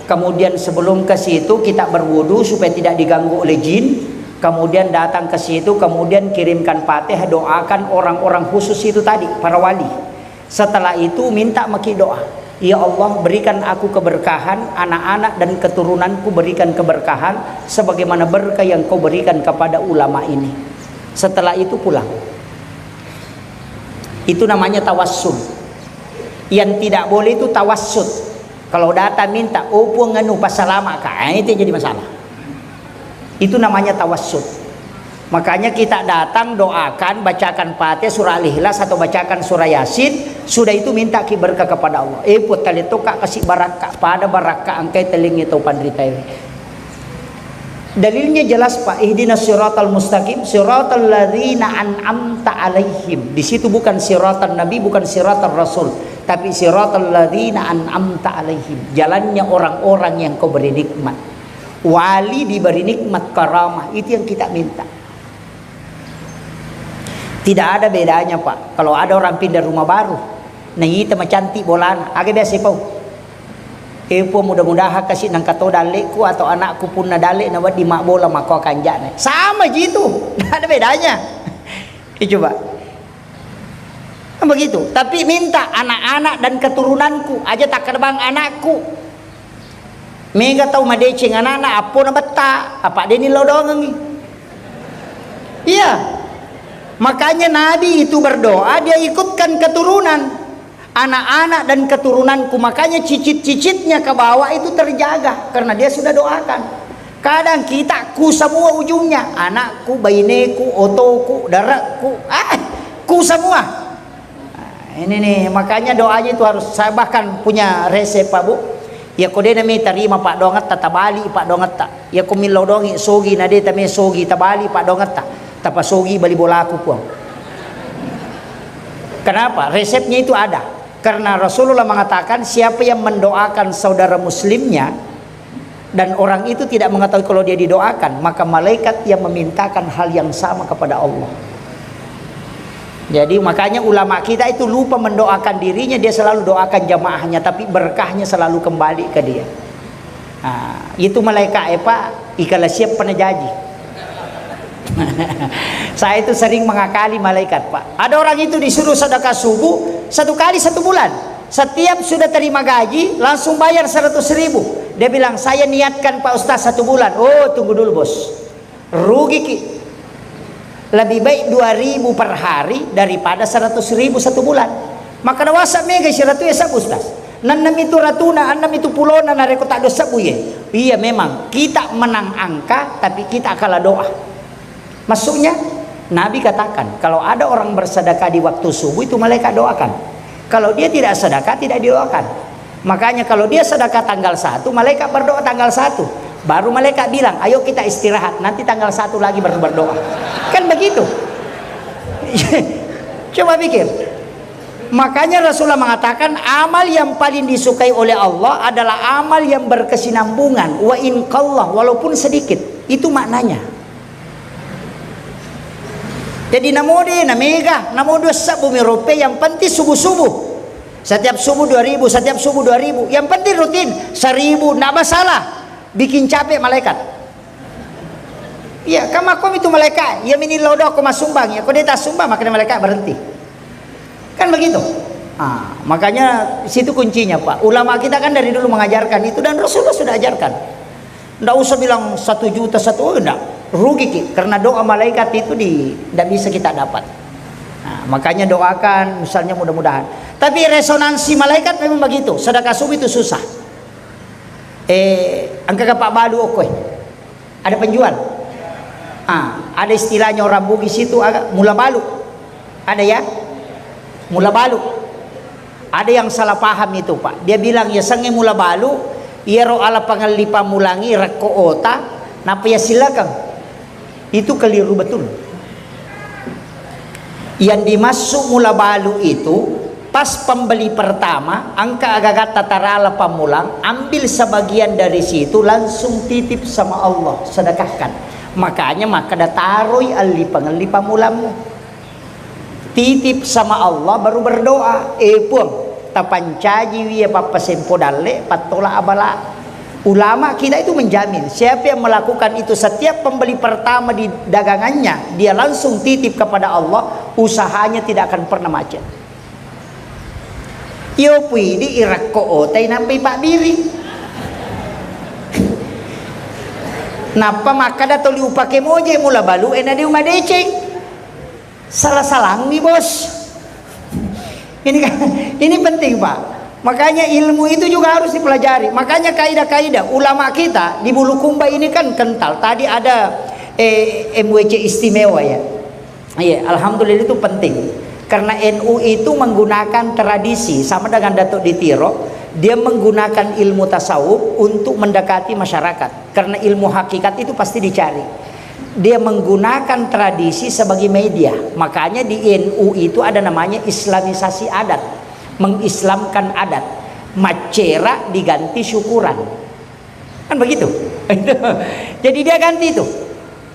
kemudian sebelum ke situ kita berwudu supaya tidak diganggu oleh jin, kemudian datang ke situ, kemudian kirimkan Fatihah, doakan orang-orang khusus itu tadi, para wali. Setelah itu minta maki doa, "Ya Allah, berikan aku keberkahan, anak-anak dan keturunanku berikan keberkahan sebagaimana berkah yang Kau berikan kepada ulama ini." Setelah itu pulang. Itu namanya tawassul. Yang tidak boleh itu tawassut. Kalau datang minta, "Oh, Puang, anu, pasalama ka." Ah, itu yang jadi masalah. Itu namanya tawassut. Makanya kita datang, doakan, bacakan Fatihah, surah Al-Ikhlas, atau bacakan surah Yasin, sudah itu minta ki berkah kepada Allah. "Eh, Puang, tali toka kasi barakka, pada barakka engkai telingi tau panritae." Dalilnya jelas, Pak. "Ihdinas siratal mustaqim, siratal ladzina an'amta alaihim." Di situ bukan siratal Nabi, bukan siratal Rasul, tapi siratal ladzina an'amta alaihim. Jalannya orang-orang yang Kau beri nikmat. Wali diberi nikmat karamah, itu yang kita minta. Tidak ada bedanya, Pak. Kalau ada orang pindah rumah baru, naita macantik bolana, aga biasa pau? "Eh, Puang, mudah-mudahan kasi nangka to dalleku atau anakku punna dalle na wedding mabbola makko kanjana." Sama ji itu. Tidak ada bedanya. Eh, coba. Kan begitu. Tapi minta anak-anak dan keturunanku, aja takkeda bang anakku. Mega tau madeceng anana, appona betta, apa deni lo doangengi. Iya. Makanya Nabi itu berdoa, dia ikutkan keturunan. Anak-anak dan keturunanku, makanya cicit-cicitnya ke bawah itu terjaga karena dia sudah doakan. Kadang kita ku semua ujungnya, anakku, baineku, otoku, darekku, ah, ku semua. Nah, ini nih, makanya doanya itu harus, saya bahkan punya resep, Pak Bu. Ya, ko de nami tarima paddoangetta, tabali paddoangetta. Ya, ko millau doangi sogi, na de tame sogi, tabali paddoangetta. Tapasogi bali bolaku, Puang. Kenapa? Resepnya itu ada. Karena Rasulullah mengatakan, siapa yang mendoakan saudara muslimnya, dan orang itu tidak mengetahui kalau dia didoakan, maka malaikat yang memintakan hal yang sama kepada Allah. Jadi, makanya ulama kita itu lupa mendoakan dirinya, dia selalu doakan jamaahnya, tapi berkahnya selalu kembali ke dia. Nah, itu malaikat, eh, Pak, ikala siap pernah jaji. Saya itu sering mengakali malaikat, Pak. Ada orang itu disuruh sedekah subuh satu kali satu bulan. Setiap sudah terima gaji, langsung bayar seratus ribu. Dia bilang, "Saya niatkan, Pak Ustaz, satu bulan." "Oh, tunggu dulu, Bos. Rugi ki. Lebih baik dua ribu per hari daripada seratus ribu satu bulan." Maka nawasa mega siratu ya, Ustaz. Nannami tu ratuna, annami tu pulona, nareko tak dosa, Bu, ye. Iya, memang kita menang angka, tapi kita kalah doa. Maksudnya, Nabi katakan, kalau ada orang bersedekah di waktu subuh, itu malaikat doakan. Kalau dia tidak sedekah, tidak didoakan. Makanya, kalau dia sedekah tanggal satu, malaikat berdoa tanggal satu. Baru malaikat bilang, "Ayo kita istirahat, nanti tanggal satu lagi baru berdoa." Kan begitu. Coba pikir. Makanya Rasulullah mengatakan, amal yang paling disukai oleh Allah adalah amal yang berkesinambungan, wa in qalla, walaupun sedikit. Itu maknanya. Jadi, namo de, na mega, namo dua sebbu mi rope, yang penting subuh-subuh. Setiap subuh dua ribu, setiap subuh dua ribu. Yang penting rutin, seribu, ndak masalah. Bikin capek malaikat. Iya, kan makko itu malaikat, iya mini lodo ko masumbang, ya, ko de tasumbang, makanya malaikat berhenti. Kan begitu. Ah, makanya situ kuncinya, Pak. Ulama kita kan dari dulu mengajarkan itu dan Rasulullah sudah ajarkan. Ndak usah bilang satu juta, satu, oh, ndak. Rugi ki, karena doa malaikat itu di, ndak bisa kita dapat. Nah, makanya doakan, misalnya, mudah-mudahan. Tapi resonansi malaikat memang begitu. Sedekah subuh itu susah. Eh, engka ka Pak Balu okko, eh. Ada penjual? Ah, ada istilahnya orang Bugis itu, aga, mula balu. Ada, ya? Mula balu. Ada yang salah paham itu, Pak. Dia bilang, ya, sengnge mula balu, iyaro ala pangelli pammulangi rekko ota, nappa ya silakan. Itu keliru betul. Yang dimaksud mula balu itu, pas pembeli pertama, engka agagatta tarala pammulang, ambil sebagian dari situ, langsung titip sama Allah, sedekahkan. Makanya makkeda taroi alli pangelli pammulammu. Titip sama Allah, baru berdoa, "Eh, Puang, tapancaji wi iya pappasempo dalle, pattola abala." Ulama kita itu menjamin, siapa yang melakukan itu setiap pembeli pertama di dagangannya, dia langsung titip kepada Allah, usahanya tidak akan pernah macet. Iyo pui di irakko otai nampai pabbiri. Nappa makkada toli upake moje mula balu ena di uma deceng. Salah-salangni, Bos. Ini kan, ini penting, Pak. Makanya ilmu itu juga harus dipelajari. Makanya kaidah-kaidah ulama kita di Bulukumba ini kan kental. Tadi ada, eh, M W C istimewa, ya. Iya, alhamdulillah, itu penting. Karena N U itu menggunakan tradisi, sama dengan Datuk di Tiro, dia menggunakan ilmu tasawuf untuk mendekati masyarakat. Karena ilmu hakikat itu pasti dicari. Dia menggunakan tradisi sebagai media. Makanya di N U itu ada namanya islamisasi adat, mengislamkan adat. Maccera diganti syukuran. Kan begitu. Jadi dia ganti itu.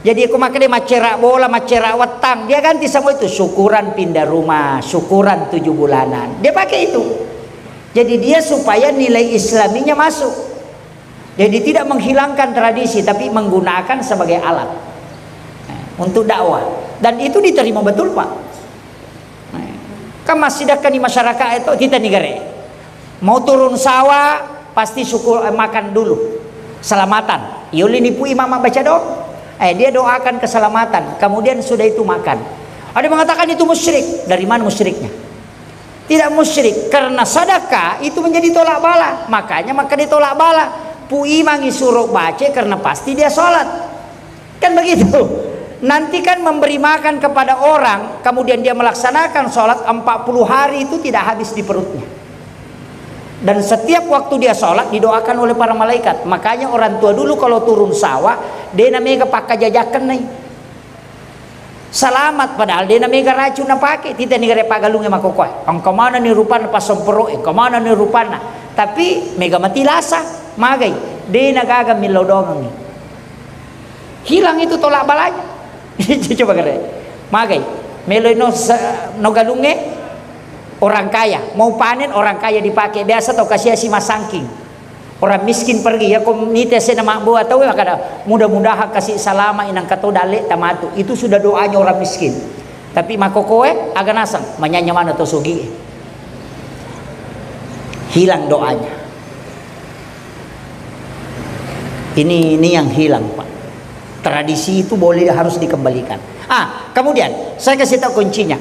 Jadi aku makkeda maccera bola, maccera wettang, dia ganti semua itu. Syukuran pindah rumah, syukuran tujuh bulanan. Dia pakai itu. Jadi dia supaya nilai islaminya masuk. Jadi tidak menghilangkan tradisi, tapi menggunakan sebagai alat, eh, untuk dakwah. Dan itu diterima betul, Pak. Eh, kan masih dekat di masyarakat itu, kita negara. Mau turun sawah, pasti syukur, eh, makan dulu. Keselamatan. Yolini Pu Imam baca doa. Eh, dia doakan keselamatan. Kemudian sudah itu makan. Ada mengatakan itu musyrik. Dari mana musyriknya? Tidak musyrik. Karena sedekah itu menjadi tolak bala. Makanya maka ditolak bala. Pu Imam suruh baca karena pasti dia sholat. Kan begitu. Nanti kan memberi makan kepada orang, kemudian dia melaksanakan sholat empat puluh hari itu tidak habis di perutnya. Dan setiap waktu dia sholat didoakan oleh para malaikat. Makanya orang tua dulu kalau turun sawah, de namega pakkajajakan nai. Selamat, padahal de namega racun napake. Tita ni gare pagalunge makokoe. Engka mana ni rupanna passomporo, engka mana ni rupanna. Tapi mega mati lasa, magai. De nagaga millau dongengi. Hilang itu tolak balanya. Coba kere. Magai. Meloi no se-, no galunge orang kaya. Mau panen orang kaya dipakai. Biasa tau kasiasi masangking. Orang miskin pergi. Ya ko nite sena mabbo atau ya kada. Mudah-mudahan kasih salama inang kato dale tamatu. Itu sudah doanya orang miskin. Tapi makokoe aga nasang. Manyanya mana to sogi. Hilang doanya. Ini, ini yang hilang, Pak. Tradisi itu boleh, harus dikembalikan. Ah, kemudian saya kasih tahu kuncinya.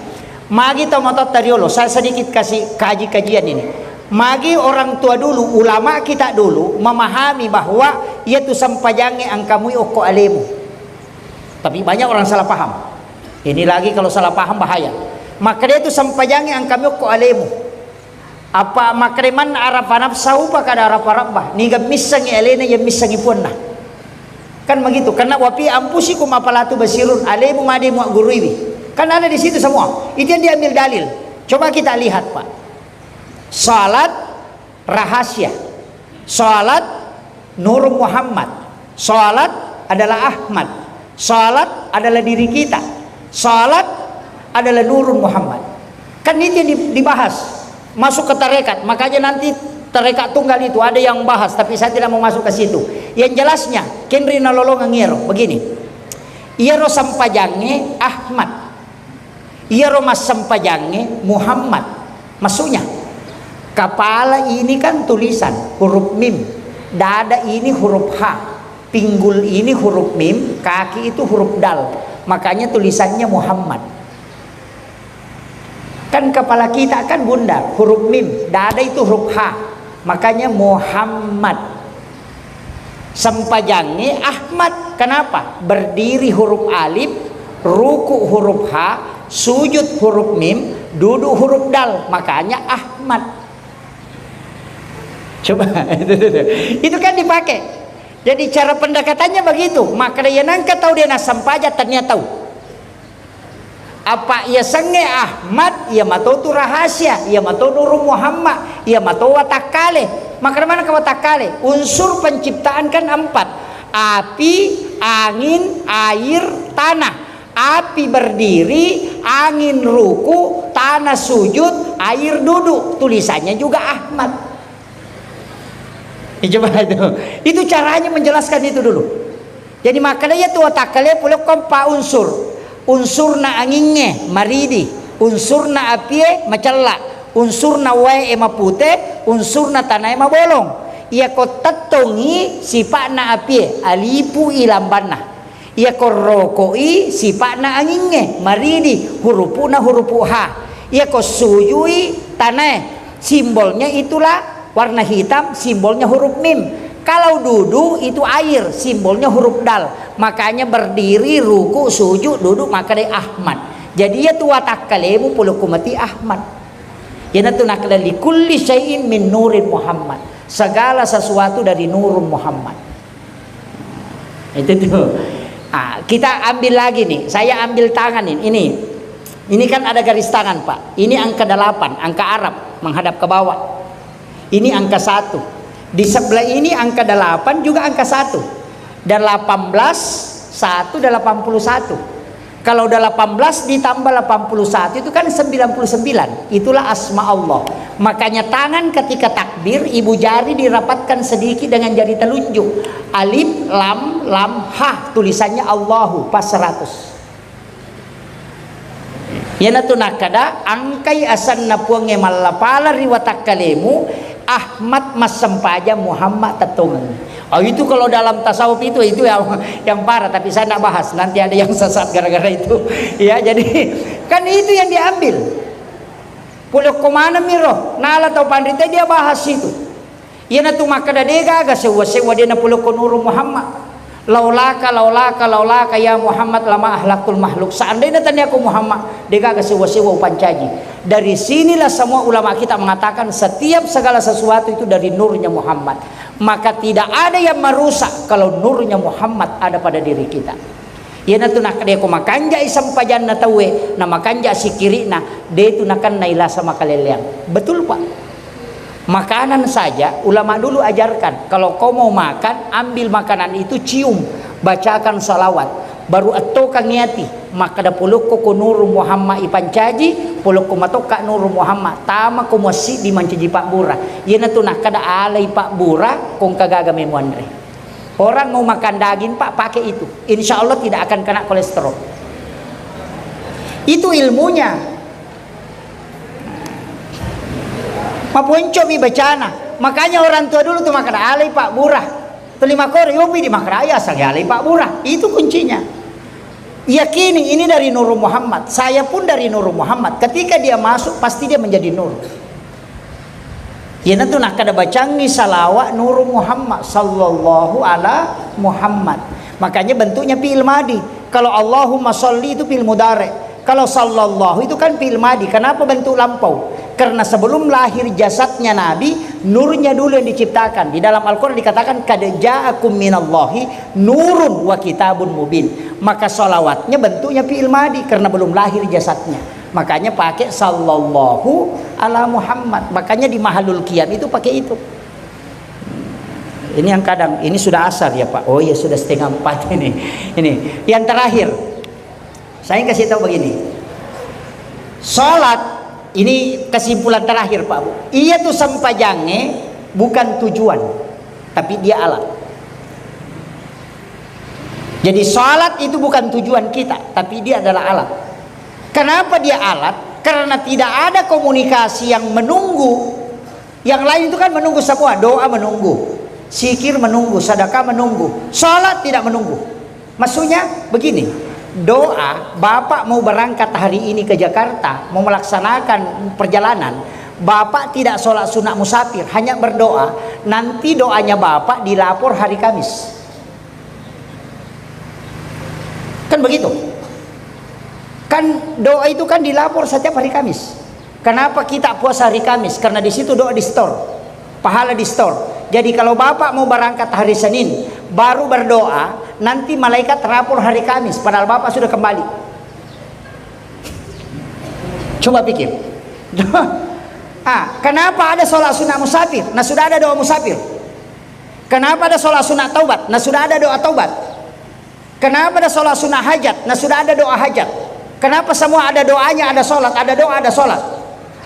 Magi tau matotta riolo, saya sedikit kasih kaji-kajian ini. Magi orang tua dulu, ulama kita dulu memahami bahwa yaitu sempajangnge engkamui okko alemu. Tapi banyak orang salah paham. Ini lagi kalau salah paham bahaya. Maka dia itu sempajangnge engkamui okko alemu. Apa makreman arafa nafsahu pakada arafa rabbah. Niga missengi alena, iya missengi puanna. Kan begitu. Karena wafi anfusikum afala tubsirun. Alemu made muagguruiwi. Kan ada di situ semua. Itu yang diambil dalil. Coba kita lihat, Pak. Salat rahasia. Salat Nur Muhammad. Salat adalah Ahmad. Salat adalah diri kita. Salat adalah Nurun Muhammad. Kan itu yang di-, dibahas. Masuk ke tarekat. Makanya nanti tarekat tunggal itu ada yang bahas, tapi saya tidak mau masuk ke situ. Yang jelasnya, kenri nalolongeng iyaro. Begini. Iyaro sempajangnge Ahmad. Iyaro massempajangnge Muhammad. Maksudnya, kepala ini kan tulisan huruf mim, dada ini huruf ha, pinggul ini huruf mim, kaki itu huruf dal. Makanya tulisannya Muhammad. Kan kepala kita kan bundar, huruf mim, dada itu huruf ha. Makanya Muhammad. Sempajangnge Ahmad. Kenapa? Berdiri huruf alif, ruku huruf ha, sujud huruf mim, duduk huruf dal. Makanya Ahmad. Coba, itu, itu, itu. Itu kan dipakai. Jadi cara pendekatannya begitu. Maka dia nangka tahu dia nasempajang, ternyata tahu. Apa iya sengnge Ahmad, iya matotu rahasia, iya mato Nurun Muhammad, iya mato watakkale. Makana manaka watakkale? Unsur penciptaan kan empat. Api, angin, air, tanah. Api berdiri, angin ruku, tanah sujud, air duduk. Tulisannya juga Ahmad. Ya, coba itu. Itu caranya menjelaskan itu dulu. Jadi makkeda iya tu watakkale pole ko empa unsur. Unsurna angingnge maridi, unsurna apie macella, unsurna wae mapute, unsurna tanae mabolong. Iyako tettongi sipa'na apie, alipu i lambanna. Iyako roko'i sipa'na angingnge maridi, hurupu'na hurupu ha. Iyako sujui tanae, simbolnya itulah warna hitam, simbolnya huruf mim. Kalau duduk itu air, simbolnya huruf dal. Makanya berdiri, ruku, sujud, duduk, makkeda Ahmad. Jadi iya tu watakkalemu pole ko mati Ahmad. Iyanatu nakkeda likulli syai'in min nurin Muhammad. Segala sesuatu dari nurun Muhammad. Itu tuh. Ah, kita ambil lagi nih. Saya ambil tangan ini. Ini. Ini kan ada garis tangan, Pak. Ini angka delapan, angka Arab menghadap ke bawah. Ini angka satu. Di sebelah ini angka delapan juga angka satu. Delapan belas, satu, delapan puluh satu. Kalau delapan belas ditambah delapan puluh satu itu kan sembilan puluh sembilan. Itulah asma Allah. Makanya tangan ketika takbir, ibu jari dirapatkan sedikit dengan jari telunjuk. Alif, lam, lam, ha. Tulisannya Allahu, pas seratus. Iyanatu nakkeda, angkai asenna Puangnge mallapala ri watakkalemu, Ahmad massempajang, Muhammad tettongeng. Oh, itu kalau dalam tasawuf itu, itu yang, yang parah, tapi saya nggak bahas, nanti ada yang sesat gara-gara itu. Ya, jadi kan itu yang diambil. Pulokko maneng mi ro, nala tau panrita dia bahas itu. Iyanatu makkeda de gaga sewwa-sewwa de napulokko Nurung Muhammad. Laulaka, laulaka, laulaka ya Muhammad lama ahlaktul makhluk. Seandainya taniako Muhammad, de gaga sewwa-sewwa upancaji. Dari sinilah semua ulama kita mengatakan setiap segala sesuatu itu dari nurnya Muhammad. Maka tidak ada yang merusak kalau nurnya Muhammad ada pada diri kita. Iyanatu nakkeda ko makanjai sempajanna tauwe, na makanja sikiri'na, de tu nakennai lasa makaleleang. Betul, Pak? Makanan saja, ulama dulu ajarkan, kalau kau mau makan, ambil makanan itu, cium, bacakan salawat, baru ettokang ati, makkeda polokko ko Nurung Muhammad ipancaji, polokko matokka Nurung Muhammad, tama ko masjid di mancaji pabbura. Iyanatu nakkeda alai pabbura, kongka gaga memuanre. Orang mau makan daging, Pak, pakai itu. Insya Allah tidak akan kena kolesterol. Itu ilmunya. Maponcomi bacana. Makanya orang tua dulu tuh makan alai pabbura. Tuli makore yopi di makan ayah asal alai pabbura. Itu kuncinya. Yakini ini dari Nurung Muhammad. Saya pun dari Nurung Muhammad. Ketika dia masuk, pasti dia menjadi nur. Iyanatu nakkeda bacangngi salawat Nurung Muhammad sallallahu ala Muhammad. Makanya bentuknya fi'il madi. Kalau Allahumma sholli itu fi'il mudhari. Kalau sallallahu itu kan fi'il madi. Kenapa bentuk lampau? Karena sebelum lahir jasadnya Nabi, nurnya dulu yang diciptakan. Di dalam Al-Quran dikatakan, "Qad ja'akum minallahi nurun wa kitabun mubin." Maka salawatnya bentuknya fi'il madi karena belum lahir jasadnya. Makanya pakai sallallahu ala Muhammad. Makanya di mahalul qiyam itu pakai itu. Ini yang kadang, ini sudah asar ya Pak. Oh iya, sudah setengah empat ini. Ini yang terakhir. Saya kasih tahu begini. Salat ini kesimpulan terakhir Pak Bu. Iya tuh sempajange bukan tujuan, tapi dia alat. Jadi salat itu bukan tujuan kita, tapi dia adalah alat. Kenapa dia alat? Karena tidak ada komunikasi yang menunggu. Yang lain itu kan menunggu semua, doa menunggu, zikir menunggu, sedekah menunggu, salat tidak menunggu. Maksudnya begini, doa, Bapak mau berangkat hari ini ke Jakarta, mau melaksanakan perjalanan, Bapak tidak sholat sunat musafir, hanya berdoa, nanti doanya Bapak dilapor hari Kamis. Kan begitu? Kan doa itu kan dilapor setiap hari Kamis. Kenapa kita puasa hari Kamis? Karena di situ doa di-store. Pahala di-store. Jadi kalau Bapak mau berangkat hari Senin, baru berdoa, nanti malaikat rapor hari Kamis, padahal Bapak sudah kembali. Coba pikir. Ah, kenapa ada sholat sunat musafir? Nah, sudah ada doa musafir. Kenapa ada sholat sunat taubat? Nah, sudah ada doa taubat. Kenapa ada sholat sunat hajat? Nah, sudah ada doa hajat. Kenapa semua ada doanya, ada sholat, ada doa, ada sholat?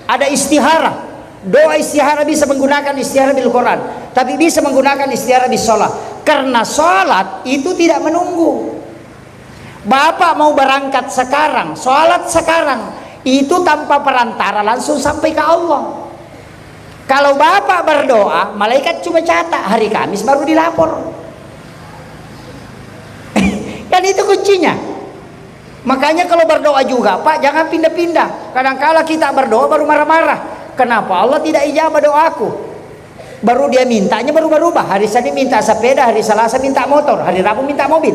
Ada istikharah. Doa istikharah bisa menggunakan istikharah bil Quran, tapi bisa menggunakan istikharah bis sholat. Karena sholat itu tidak menunggu. Bapak mau berangkat sekarang, sholat sekarang, itu tanpa perantara langsung sampai ke Allah. Kalau Bapak berdoa, malaikat cuma catat, hari Kamis baru dilapor. Kan itu kuncinya. Makanya kalau berdoa juga, Pak, jangan pindah-pindah. Kadangkala kita berdoa baru marah-marah. Kenapa Allah tidak ijabah doaku? Baru dia mintanya berubah-ubah. Hari Senin minta sepeda, hari Selasa minta motor, hari Rabu minta mobil.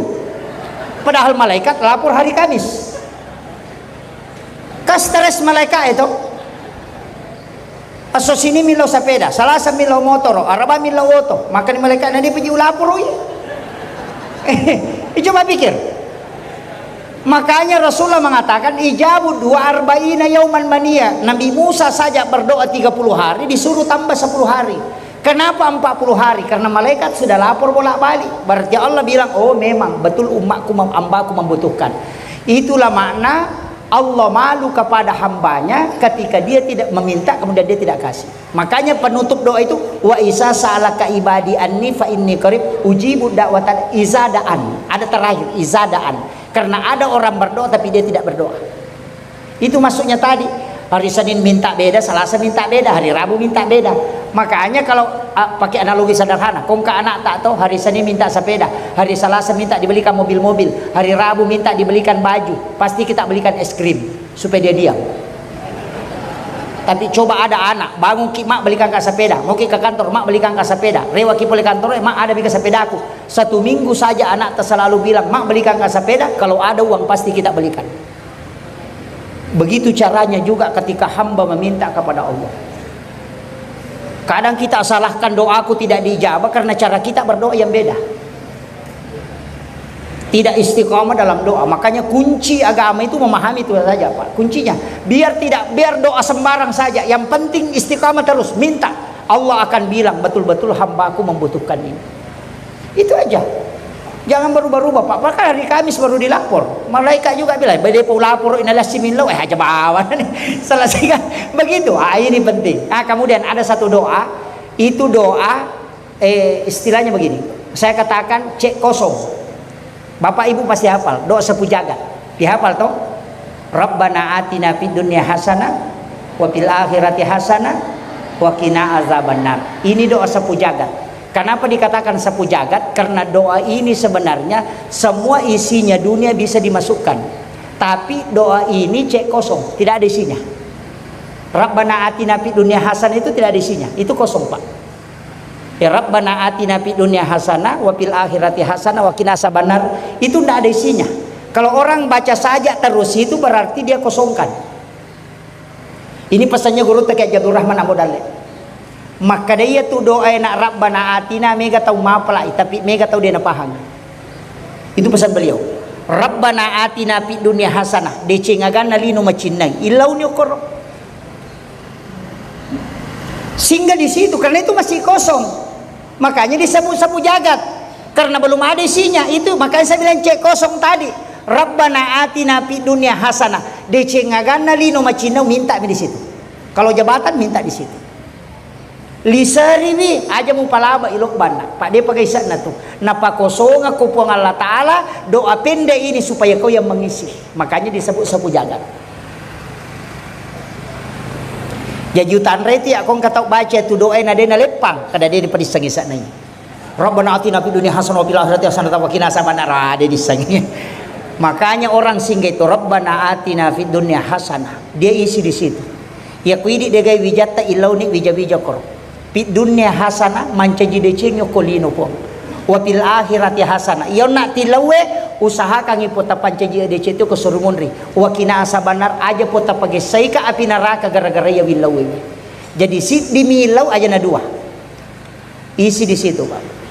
Padahal malaikat lapor hari Kamis. Kan stres malaikat itu. Esso Senin millau sepeda, Selasa millau motoro, Araba millau oto. Makanya malaikat nadi peji ulapor, ui. Eh, coba pikir. Makanya Rasulullah mengatakan, "Ijabu dua arba'ina yauman mania." Nabi Musa saja berdoa tiga puluh hari, disuruh tambah sepuluh hari. Kenapa empat puluh hari? Karena malaikat sudah lapor bolak-balik. Berarti Allah bilang, "Oh, memang betul umatku mem-, hambaku membutuhkan." Itulah makna Allah malu kepada hambanya ketika dia tidak meminta, kemudian dia tidak kasih. Makanya penutup doa itu, "Wa iza sa'alaka ibadi anni fa inni qarib ujibu da'watan izadaan." Ada terakhir, izadaan. Karena ada orang berdoa tapi dia tidak berdoa. Itu maksudnya tadi. Hari Senin minta beda, Selasa minta beda, hari Rabu minta beda. Makanya kalau, ah, pakai analogi sederhana, kongka anak tak tahu, hari Senin minta sepeda, hari Selasa minta dibelikan mobil-mobil, hari Rabu minta dibelikan baju, pasti kita belikan es krim supaya dia diam. Tapi coba ada anak, bangun ki, "Mak, belikan ka sepeda." Mau ki ke kantor, "Mak, belikan ka sepeda." Rewa ki pole kantor, "Eh, Mak, ada bika sepedaku." Satu minggu saja anak tak selalu bilang, "Mak, belikan ka sepeda." Kalau ada uang, pasti kita belikan. Begitu caranya juga ketika hamba meminta kepada Allah. Kadang kita salahkan doaku tidak diijabah karena cara kita berdoa yang beda. Tidak istiqomah dalam doa. Makanya kunci agama itu memahami itu saja, Pak. Kuncinya, biar tidak, biar doa sembarang saja. Yang penting istiqomah terus, minta. Allah akan bilang, "Betul-betul hambaku membutuhkan ini." Itu aja. Jangan berubah-ubah, Pak. Bahkan hari Kamis baru dilapor. Malaikat juga bilang, "Bede pau lapor, ina lassi millau, eh, aja bawa." Selesaikan. Begitu. Ah, ini penting. Ah, kemudian ada satu doa, itu doa, eh, istilahnya begini. Saya katakan cek kosong. Bapak Ibu pasti hafal, doa sapu jagat. Dihafal toh? "Rabbana atina fid dunya hasanah wa fil akhirati hasanah wa qina azabannar." Ini doa sapu jagat. Kenapa dikatakan sapu jagat? Karena doa ini sebenarnya semua isinya dunia bisa dimasukkan. Tapi doa ini cek kosong, tidak ada isinya. "Rabbana atina fid dunya hasanah" itu tidak ada isinya. Itu kosong, Pak. Ya, "Rabbana atina fid dunya hasanah wa fil akhirati hasanah wa qina azabannar." Itu ndak ada isinya. Kalau orang baca saja terus, itu berarti dia kosongkan. Ini pesannya guru Teke Abdul Rahman Ambo Dalle. Makkeda iya tu doa ena "Rabbana atina", mega tau mapalai, tapi mega tau de napahang. Itu pesan beliau. "Rabbana atina fid dunya hasanah", deceng aganna lino macinnai. Illauni okkoro. Singgah di situ, karena itu masih kosong. Makanya disebut sapu jagat. Karena belum ada isinya. Itu makanya saya bilang cek kosong tadi. "Rabbana atina fid dunya hasanah." Deceng aganna lino macinnau, minta mi di situ. Kalau jabatan, minta di situ. Liseriwi, aja mupalaba ilok banna. Pak, depa gaisakna tu. Napakosongako Puang Allah Ta'ala, doa pendek ini supaya kau yang mengisi. Makanya disebut sapu jagat. Jaji utanre ti, ako engka tau baca tu doa na de naleppang, kada de dipadisseng isakna. "Rabbana atina fid dunya hasanah wa fil akhirati hasanah wa qina azabannar." Ah, de dissengi. Makanya orang singgah itu, "Rabbana atina fid dunya hasanah." Dia isi di situ. Ya ku idi degai wijatta, illauni wija-wija koro. Fid dunya hasanah, mancaji deceng ko lino, Puang. Wa fil akhirati hasanah. Iya onna tilaue, usahakangi pota pancaji deceng tu ko surumunri. Wa qina azabannar, aja pota pagesseika api neraka gara-gara iya willaue. Jadi siddi mi illau aja na dua. Isi di situ, Pak.